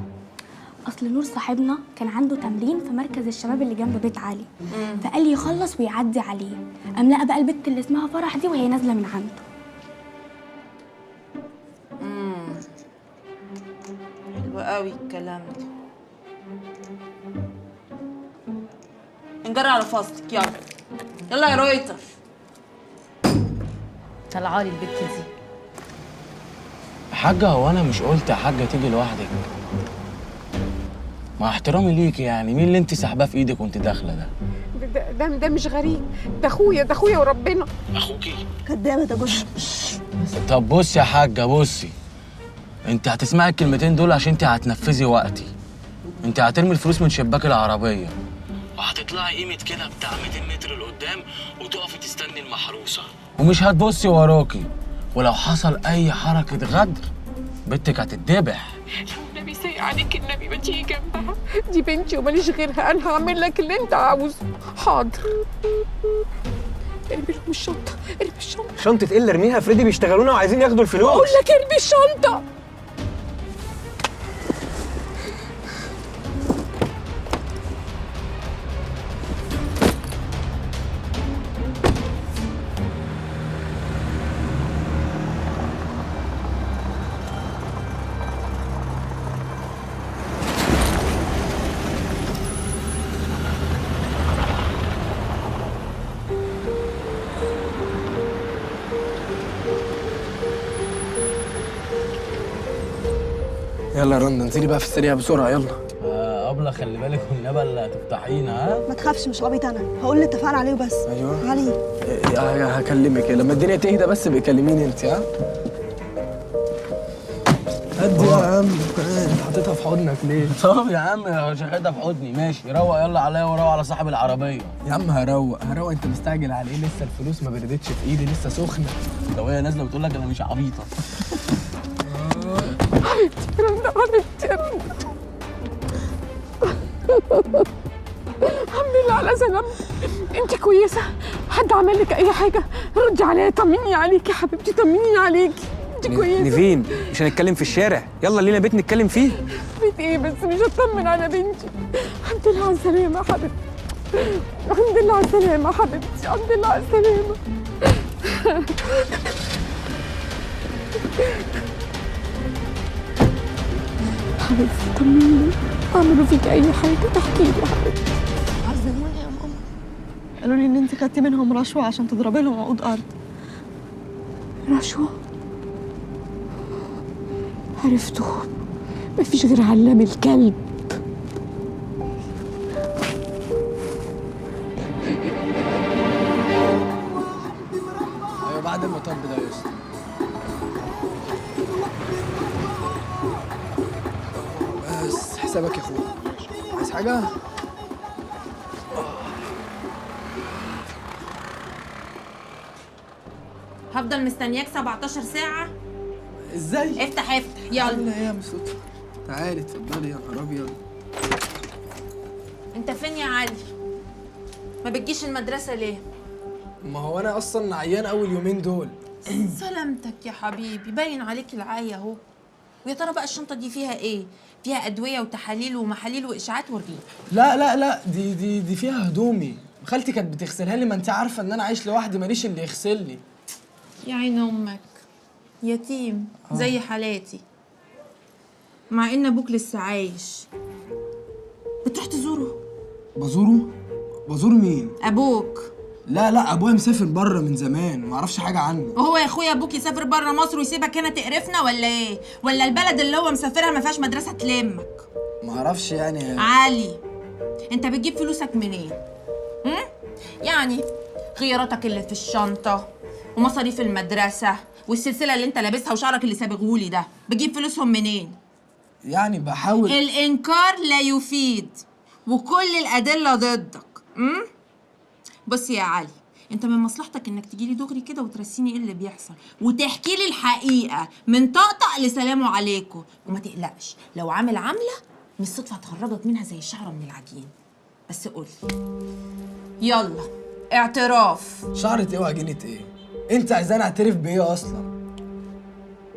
اصل نور صاحبنا كان عنده تمرين في مركز الشباب اللي جنب بيت علي، فقال لي يخلص ويعدي عليه. قام لقى بقى البت اللي اسمها فرح دي وهي نازله من عنده. حلو قوي الكلام ده. نجري على فصلك. يلا يلا يا رويتر. طلعالي البت دي. حاجة، هو أنا مش قلت يا حاجة تيجي لوحدك؟ مع احترامي ليكي يعني، مين اللي انت ساحباه في ايدك وانت داخله ده؟ ده مش غريب، ده اخويا، ده اخويا وربنا. اخوكي؟ كدابه ده جوز. طب بصي يا حاجة، بصي، انت هتسمعي الكلمتين دول عشان انت هتنفذي وقتي. انت هترمي الفلوس من شباك العربية وهتطلعي قيمة كده بتاع 200 متر لقدام وتقفي تستني المحروسة ومش هتبصي وراكي، ولو حصل اي حركة غدر بنتك هتتذبح. النبي سايق عليك، النبي ما تيجي جنبها، دي بنتي وماليش غيرها، انا هعمل لك اللي انت عاوزه. حاضر. ارمي لهم الشنطة، ارمي الشنطة. شنطه ايه اللي ارميها؟ فريدي بيشتغلونا وعايزين ياخدوا الفلوس. بقول لك ارمي الشنطة. يلا يا رندا انزلي بقى في السريع بسرعة يلا. أبلة خلي بالك والنبي اللي هتفتحينا. ها؟ ما تخافش مش عبيط انا، هقول اللي اتفقنا عليه وبس. ايوه علي هكلمك لما الدنيا تهدى، بس ابقي كلميني انت. ها؟ هدي يا عم، انت حطيتها في حضنك ليه؟ طب يا عم مش هاخدها في حضني، ماشي. روق يلا عليا وروق على صاحب العربية. يا عم هروق هروق، انت مستعجل على ايه؟ لسه الفلوس ما بردتش في ايدي، لسه سخنة. لو هي نازلة بتقول لك انا مش عبيطة. حبيبتي يا رندا، حبيبتي يا رندا، الحمد لله على سلامتك. انت كويسة؟ حد عمل لك اي حاجة؟ ردي عليا، طمني عليكي يا حبيبتي، طمني عليكي. انت كويسة؟ نيفين مش هنتكلم في الشارع، يلا لينا بيت نتكلم فيه. بيت ايه بس؟ مش هطمن على بنتي. الحمد لله على السلامة يا حبيبتي، الحمد لله على السلامة يا حبيبتي، الحمد لله على السلامة. حبيبتي طمني، عملوا فيك اي حاجة احكي لي يا حبيبتي. عذبوني يا ماما، قالوا لي ان انت خدتي منهم رشوة عشان تضربي لهم عقود ارض. رشوة؟ عرفته، مفيش غير علام الكلب. ايوه بعد المطب ده يا اسطى. بس حسابك يا اخويا. عايز حاجة؟ هفضل مستنياك 17 ساعة؟ ازاي؟ افتح افتح يلا. ايه يا مصطفى؟ تعالي اتفضلي. يا نهار ابيض، انت فين يا علي؟ ما بتجيش المدرسة ليه؟ ما هو انا اصلا عيان اول يومين دول. سلامتك يا حبيبي، باين عليك العيا اهو. ويا ترى بقى الشنطة دي فيها ايه؟ فيها أدوية وتحاليل ومحاليل وإشاعات ورغيف. لا لا لا، دي دي دي فيها هدومي، خالتي كانت بتغسلها لي، ما انت عارفة ان انا عايش لوحدي ماليش اللي يغسل لي. يا عين أمك، يتيم زي حالاتي، مع إن أبوك لسه عايش. بتروح تزوره؟ بزوره؟ بزور مين؟ أبوك. لا لا، ابويا مسافر بره من زمان، ما اعرفش حاجة عنه. وهو يا اخويا ابوك يسافر بره مصر ويسيبك هنا تقرفنا ولا ايه؟ ولا البلد اللي هو مسافرها ما فيهاش مدرسه تلمك؟ ما اعرفش يعني. علي، انت بتجيب فلوسك منين؟ يعني خياراتك اللي في الشنطة ومصاريف المدرسة والسلسله اللي انت لابسها وشعرك اللي سابغهولي ده، بتجيب فلوسهم منين؟ يعني بحاول. الانكار لا يفيد وكل الادلة ضدك. بص يا علي، انت من مصلحتك انك تجيلي دغري كده وترسيني ايه اللي بيحصل وتحكي لي الحقيقة من طقطق لسلامة عليكم. وما تقلقش، لو عامل عامله مش صدفة هتخرجك منها زي الشعرة من العجين. بس قولي يلا اعتراف. شعرة ايه وعجينه ايه؟ انت عايزاني اعترف بايه اصلا؟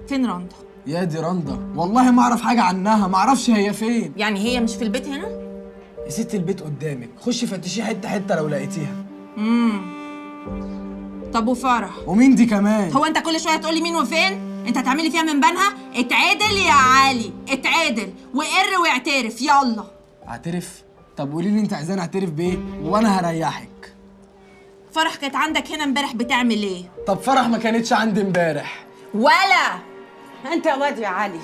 فين رندا؟ يا دي رندا والله ما اعرف حاجة عنها، ما اعرفش هي فين. يعني هي مش في البيت هنا؟ يا ستي البيت قدامك، خشي فتشيه حتة حتة لو لقيتيها. طب وفرح؟ ومين دي كمان؟ هو انت كل شوية تقولي مين وفين؟ انت هتعملي فيها من بنها؟ اتعدل يا علي، اتعدل وقر واعترف. يلا اعترف؟ طب قولي لي انت عايزاني اعترف بايه وانا هريحك. فرح كانت عندك هنا امبارح بتعمل ايه؟ طب فرح ما كانتش عندي امبارح. ولا انت يا واد يا علي،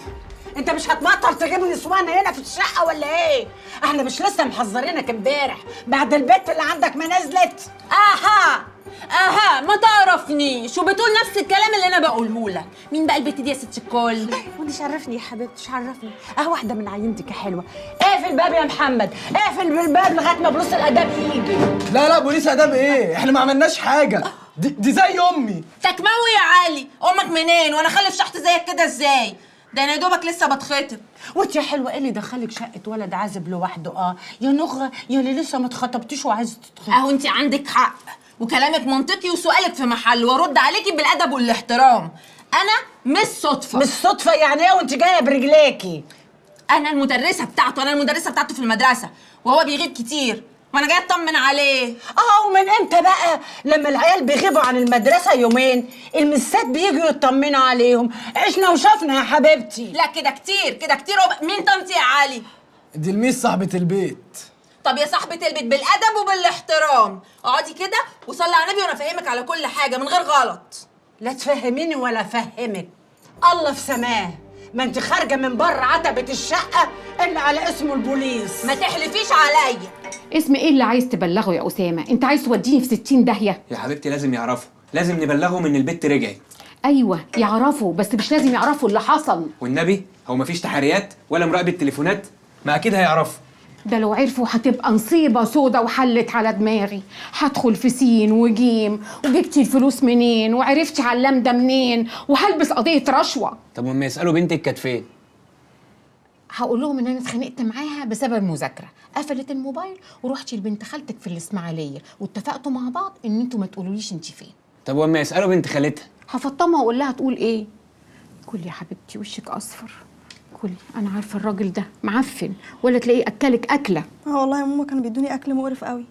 انت مش هتبطل تجيب نسوان هنا في الشقة ولا ايه؟ احنا مش لسه محذرينك امبارح بعد البت اللي عندك ما نزلت؟ اها اها، ما تعرفنيش وبتقول نفس الكلام اللي انا بقوله لك. مين بقى البت دي يا ست الكل؟ وانت عرفني يا حبيبتي، عرفني. اه واحدة من عينتك يا حلوة. اقفل الباب يا محمد، اقفل بالباب لغاية ما بوليس الاداب يجي. لا لا، بوليس اداب ايه؟ احنا ما عملناش حاجة، دي زي امي. تكموي يا علي، امك منين وانا اخلف شحط زيك كده ازاي؟ ده انا يا دوبك لسه بتخطب. وانت يا حلوة ايه اللي دخلك شقه ولد عازب لوحده؟ يا نغه يا اللي لسه ما اتخطبتيش وعايزه تتخطب. اهو انت عندك حق وكلامك منطقي وسؤالك في محله، وارد عليكي بالادب والاحترام. انا مش صدفة. مش صدفة يعني ايه وانت جاية برجليكي؟ انا المدرسة بتاعته، انا المدرسة بتاعته في المدرسة، وهو بيغيب كتير وانا جاية اطمن عليه. ومن امتى بقى لما العيال بيغيبوا عن المدرسة يومين المسات بييجوا يطمنوا عليهم؟ عشنا وشفنا يا حبيبتي. لا كده كتير، كده كتير. مين طنطي يا علي؟ دي الميس صاحبه البيت. طب يا صاحبة البيت بالأدب وبالاحترام اقعدي كده وصلي على النبي وانا افهمك على كل حاجة من غير غلط. لا تفهميني ولا افهمك، الله في سماه. ما انت خارجة من بره عتبة الشقة اللي على اسمه البوليس. ما تحلفيش عليا. اسم ايه اللي عايز تبلغه يا أسامة؟ انت عايز توديني في 60 داهية؟ يا حبيبتي لازم يعرفوا، لازم نبلغهم ان البت رجعت. ايوه يعرفوا، بس مش لازم يعرفوا اللي حصل. والنبي هو مفيش تحريات ولا مراقبة تليفونات؟ ما اكيد هيعرفوا. ده لو عرفوا هتبقى نصيبة سودة وحلت على دماغي. هدخل في سين وجيم، وجبتي الفلوس منين، وعرفتي علام ده منين، وهلبس قضية رشوة. طب وما يسألوا بنتك كانت فين؟ هقول لهم ان انا اتخانقت معاها بسبب المذاكرة، قفلت الموبايل ورحتي لبنت خالتك في الإسماعيلية، واتفقتوا مع بعض ان انتوا ما تقولوليش انت فين. طب وما يسألوا بنت خالتها؟ هفطمها واقول لها تقول ايه؟ كلي يا حبيبتي وشك اصفر، كلي، انا عارفه الراجل ده معفن، ولا تلاقيه اكلك اكله. والله يا ماما كانوا بيدوني اكل مقرف قوي،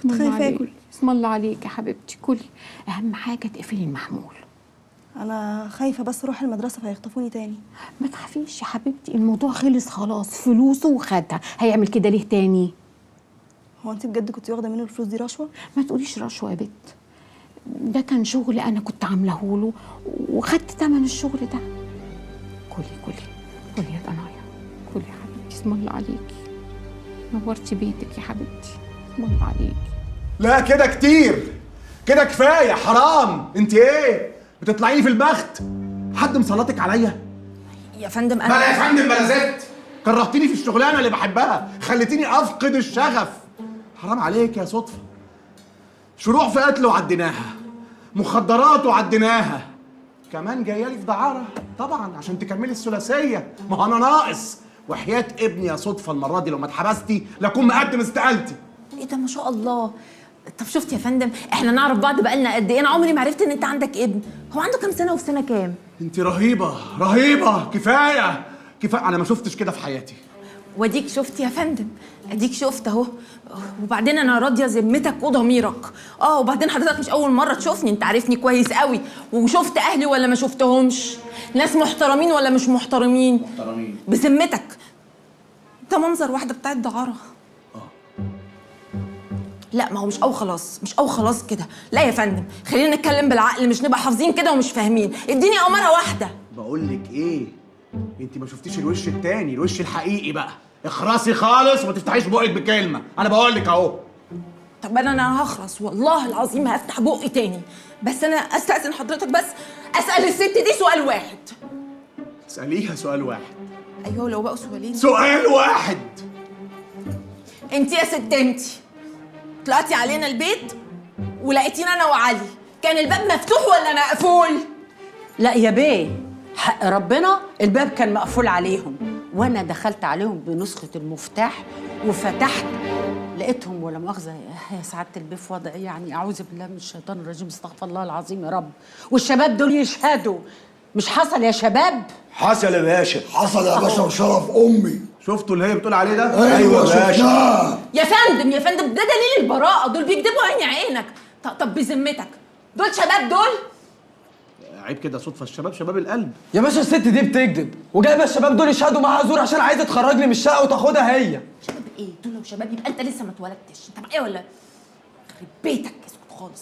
كنت خايفة اكل. اسم الله عليك يا حبيبتي، كلي. اهم حاجة تقفلي المحمول. انا خايفة بس اروح المدرسة فيخطفوني تاني. ما تخافيش يا حبيبتي، الموضوع خلص خلاص، فلوسه وخدها، هيعمل كده ليه تاني؟ هو انت بجد كنت واخده منه الفلوس دي رشوة؟ ما تقوليش رشوة يا بت، ده كان شغل انا كنت عاملاه له وخدت ثمن الشغل ده. كلي كلي كلي يا دنايا، كلي يا حبيبتي، اسم الله عليكي، نورتي بيتك يا حبيبتي، اسم الله عليكي. لا كده كتير، كده كفاية، حرام. انت ايه بتطلعيني في البخت؟ حد مسلطك عليا يا فندم؟ انا بلا يا فندم بلا زفت، كرهتيني في الشغلانة اللي بحبها، خليتيني افقد الشغف. حرام عليك يا صدفة. شروع في قتل وعديناها، مخدرات وعديناها، كمان جاية لي في دعاره طبعا عشان تكملي الثلاثية. ما هو انا ناقص وحياه ابني يا صدفة، المرة دي لو ما اتحبستي لاكون مقدم استقالتي. ايه ده ما شاء الله. طب شفت يا فندم احنا نعرف بعض بقالنا قد ايه، انا عمري ما عرفت ان انت عندك ابن. هو عنده كام سنة وفي سنة كام؟ انت رهيبة رهيبة، كفاية كفاية، انا ما شفتش كده في حياتي. واديك شفت يا فندم، اديك شفت اهو. وبعدين انا راضية ذمتك وضميرك. وبعدين حضرتك مش اول مرة تشوفني، انت عارفني كويس قوي، وشفت اهلي ولا ما شفتهمش؟ ناس محترمين ولا مش محترمين؟ محترمين بذمتك. ده منظر واحدة بتاعت دعاره. لا ما هو مش او خلاص، مش او خلاص كده. لا يا فندم خلينا نتكلم بالعقل، مش نبقى حافظين كده ومش فاهمين. اديني اماره واحدة. بقول لك ايه، انت ما شفتيش الوش التاني، الوش الحقيقي بقى. اخرسي خالص وما تفتحيش بقك بكلمه، انا بقول لك اهو. طب انا هخرس والله العظيم، هفتح بقي تاني، بس انا استاذن حضرتك بس اسال الست دي سؤال واحد. اساليها سؤال واحد. ايوه لو بقوا سؤالين. سؤال واحد. انت يا ست انت طلعتي علينا البيت ولقيتينا انا وعلي، كان الباب مفتوح ولا مقفول؟ لا يا بيه، حق ربنا الباب كان مقفول عليهم، وانا دخلت عليهم بنسخه المفتاح وفتحت لقيتهم ولا مؤاخذة يا سعادة البيه في وضع يعني اعوذ بالله من الشيطان الرجيم، استغفر الله العظيم يا رب. والشباب دول يشهدوا، مش حصل يا شباب؟ حصل يا باشا. حصل يا باشا وشرف امي. شفتوا اللي هي بتقول عليه ده؟ ايوه شفناه. يا فندم يا فندم، ده دليل البراءة، دول بيكذبوا عيني عينك. طب بذمتك دول شباب دول؟ عيب كده صدفة، الشباب شباب القلب. يا باشا الست دي بتكذب وجايبه الشباب دول يشهدوا معاها زور عشان عايزه تخرجني من الشقة وتاخدها هي. شباب ايه؟ دول لو شباب يبقى انت لسه ما اتولدتش، انت معايا ولا؟ يخرب بيتك، اسكت خالص.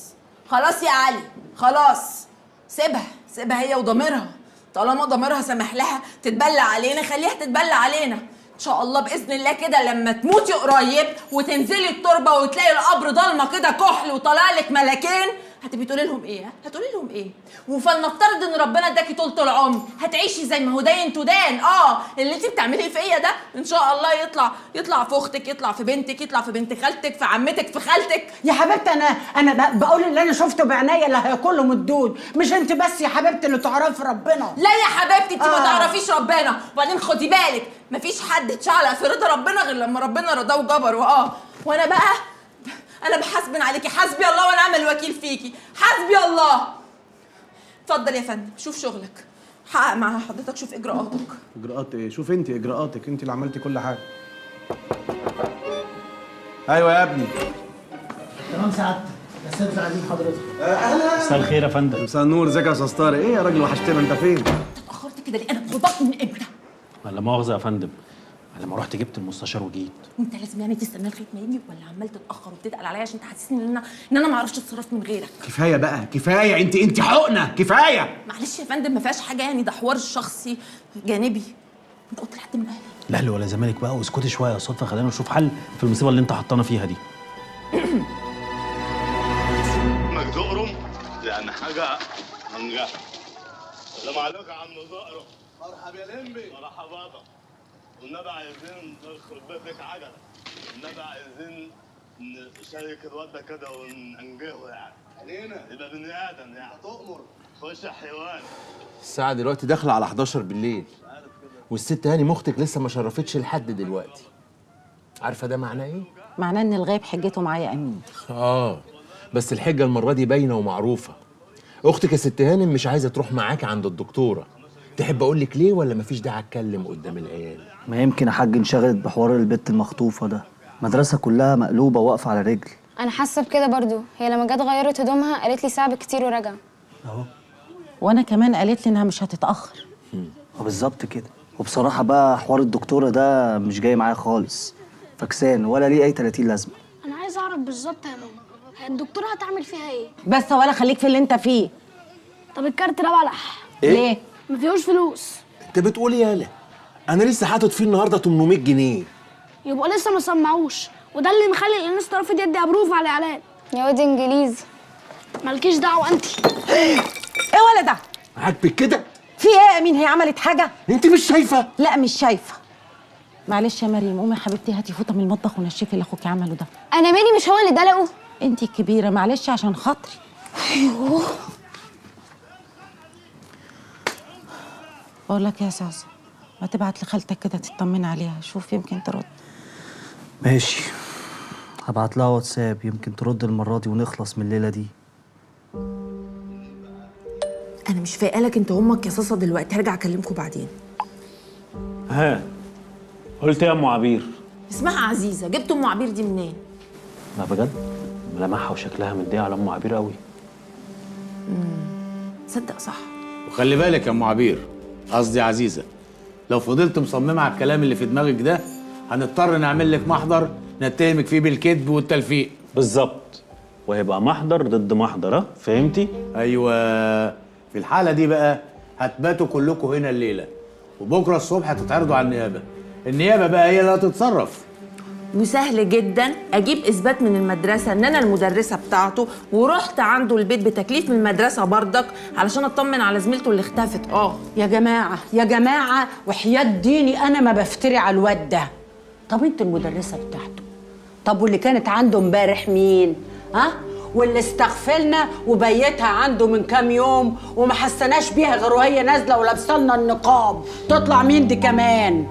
خلاص يا علي خلاص، سيبها سيبها هي وضميرها، طالما ضميرها سمح لها تتبلى علينا خليها تتبلى علينا. ان شاء الله باذن الله كده لما تموتي قريب وتنزلي التربة وتلاقي القبر ضلمة كده كحل وطالع لك ملكين، هتبقي تقولي لهم ايه؟ هتقولي لهم ايه؟ وفلنفترض ان ربنا اداكي طولة العمر، هتعيشي زي ما هو داين تدان. اللي انت بتعمليه فيا ده ان شاء الله يطلع في اختك، يطلع في بنتك، يطلع في بنت خالتك، في عمتك، في خالتك. يا حبيبتي انا بقول اللي انا شفته بعينيا اللي هياكلهم الدود، مش انت بس يا حبيبتي اللي تعرفي ربنا. لا يا حبيبتي انت ما تعرفيش ربنا، وبعدين خدي بالك مفيش حد اتشعلق في رضا ربنا غير لما ربنا رضاه وجبره. وانا بقى أنا بحاسبن عليكي، حسبي الله ونعم الوكيل فيكي، حسبي الله. اتفضل يا فندم، شوف شغلك، حقق مع حضرتك، شوف إجراءاتك. إجراءات إيه؟ شوف أنت إجراءاتك، أنت اللي عملتي كل حاجة. أيوه يا ابني. تمام سعادتك، الأساتذة عايزين حضرتك. أهلا. مساء الخير يا فندم. مساء النور، ازيك يا أستاذ طارق؟ إيه يا راجل وحشتنا، أنت فين؟ أنت اتأخرت كده ليه؟ أنا اتغضبت من إمتى؟ لا مؤاخذة يا فندم، لما رحت جبت المستشار وجيت. وانت لازم يعني تستنى لغاية ما يجي ولا عمال تتاخر وبتتقل عليا عشان تحسسني ان انا ما اعرفش اتصرف من غيرك؟ كفاية بقى كفاية، انت حقنه كفاية. معلش يا فندم ما فيهاش حاجة يعني، ده حوار شخصي جانبي. انت قلت لحد من اهلي؟ لا اهلي ولا زمالك بقى، واسكتي شوية يا صدفة، خلينا نشوف حل في المصيبة اللي انت حطانا فيها دي. انك تقرم لان حاجة هنجح. السلام عليكم يا عم زقرم. مرحبا يا لمبي. مرحبا بابا. والنبي عايزين نخرب بيتك عجله، والنبي عايزين نشيك الواد ده كده وننجحه يعني. علينا يبقى بني ادم يعني. هتؤمر. خش يا حيوان. الساعة دلوقتي داخلة على 11 بالليل، والست هاني مختك لسه ما شرفتش لحد دلوقتي. عارفة ده معناه ايه؟ معناه ان الغايب حجته معايا امين. بس الحجة المرة دي باينة ومعروفة. أختك يا ست هانم مش عايزة تروح معاك عند الدكتورة. تحب اقول لك ليه ولا مفيش داعي اتكلم قدام العيال؟ ما يمكن يا حاج انشغلت بحوار البت المخطوفه ده، المدرسة كلها مقلوبة واقفة على رجل. انا حاسه بكده برضو، هي لما جت غيرت هدومها قالت لي ساعة كتير وراجعه. اهو. وانا كمان قالت لي انها مش هتتاخر. بالظبط كده. وبصراحة بقى حوار الدكتورة ده مش جاي معايا خالص، فكسان ولا ليه اي 30 لازمه. انا عايز اعرف بالظبط يا ماما الدكتورة هتعمل فيها ايه؟ بس ولا خليك في اللي انت فيه. طب الكارت ده بلح. إيه؟ ليه؟ ما فيهوش فلوس. انت بتقول ايه يالا؟ انا لسه حاطط فيه النهارده 800 جنيه. يبقى لسه ما سمعوش، وده اللي مخلي الانستا رافض يدي approve على الاعلان. يا واد انجليزي مالكيش دعوه انت. ايه ولا ده؟ عاجبك كده؟ في ايه يا امين؟ هي عملت حاجة؟ انت مش شايفه؟ لا مش شايفه. معلش يا مريم، قومي يا حبيبتي هاتي فوطه من المطبخ ونشفي اللي اخوكي عمله ده. انا مالي، مش هو اللي دلقة؟ انت الكبيرة، معلش عشان خاطري. ايوه بقول لك يا ساسا، ما تبعت لخالتك كده تطمن عليها، شوف يمكن ترد. ماشي، هبعت لها واتساب يمكن ترد المرة دي ونخلص من الليلة دي. انا مش فايقه لك انت وامك يا صاصه دلوقتي، هرجع اكلمكم بعدين. ها قلت يا ام عبير؟ اسمها عزيزه، جبت ام عبير دي منين؟ لا بجد ملامحها وشكلها متضايقة على ام عبير قوي. صدق صح. وخلي بالك يا ام عبير، قصدي عزيزه، لو فضلت مصممه على الكلام اللي في دماغك ده هنضطر نعمل لك محضر نتهمك فيه بالكذب والتلفيق. بالظبط، وهيبقى محضر ضد محضر. فهمتي؟ ايوه. في الحالة دي بقى هتباتوا كلكم هنا الليلة، وبكره الصبح هتتعرضوا على النيابة. النيابة بقى هي اللي هتتصرف. وسهل جدا اجيب اثبات من المدرسة ان انا المدرسة بتاعته، ورحت عنده البيت بتكليف من المدرسة بردك علشان اطمن على زميلته اللي اختفت. يا جماعة يا جماعة وحياة ديني انا ما بفتري على الواد ده. طب انت المدرسة بتاعته، طب واللي كانت عنده امبارح مين؟ ها؟ واللي استغفلنا وبيتها عنده من كام يوم وما حسناش بيها غير وهي نازله ولابسه لنا النقاب، تطلع مين دي كمان؟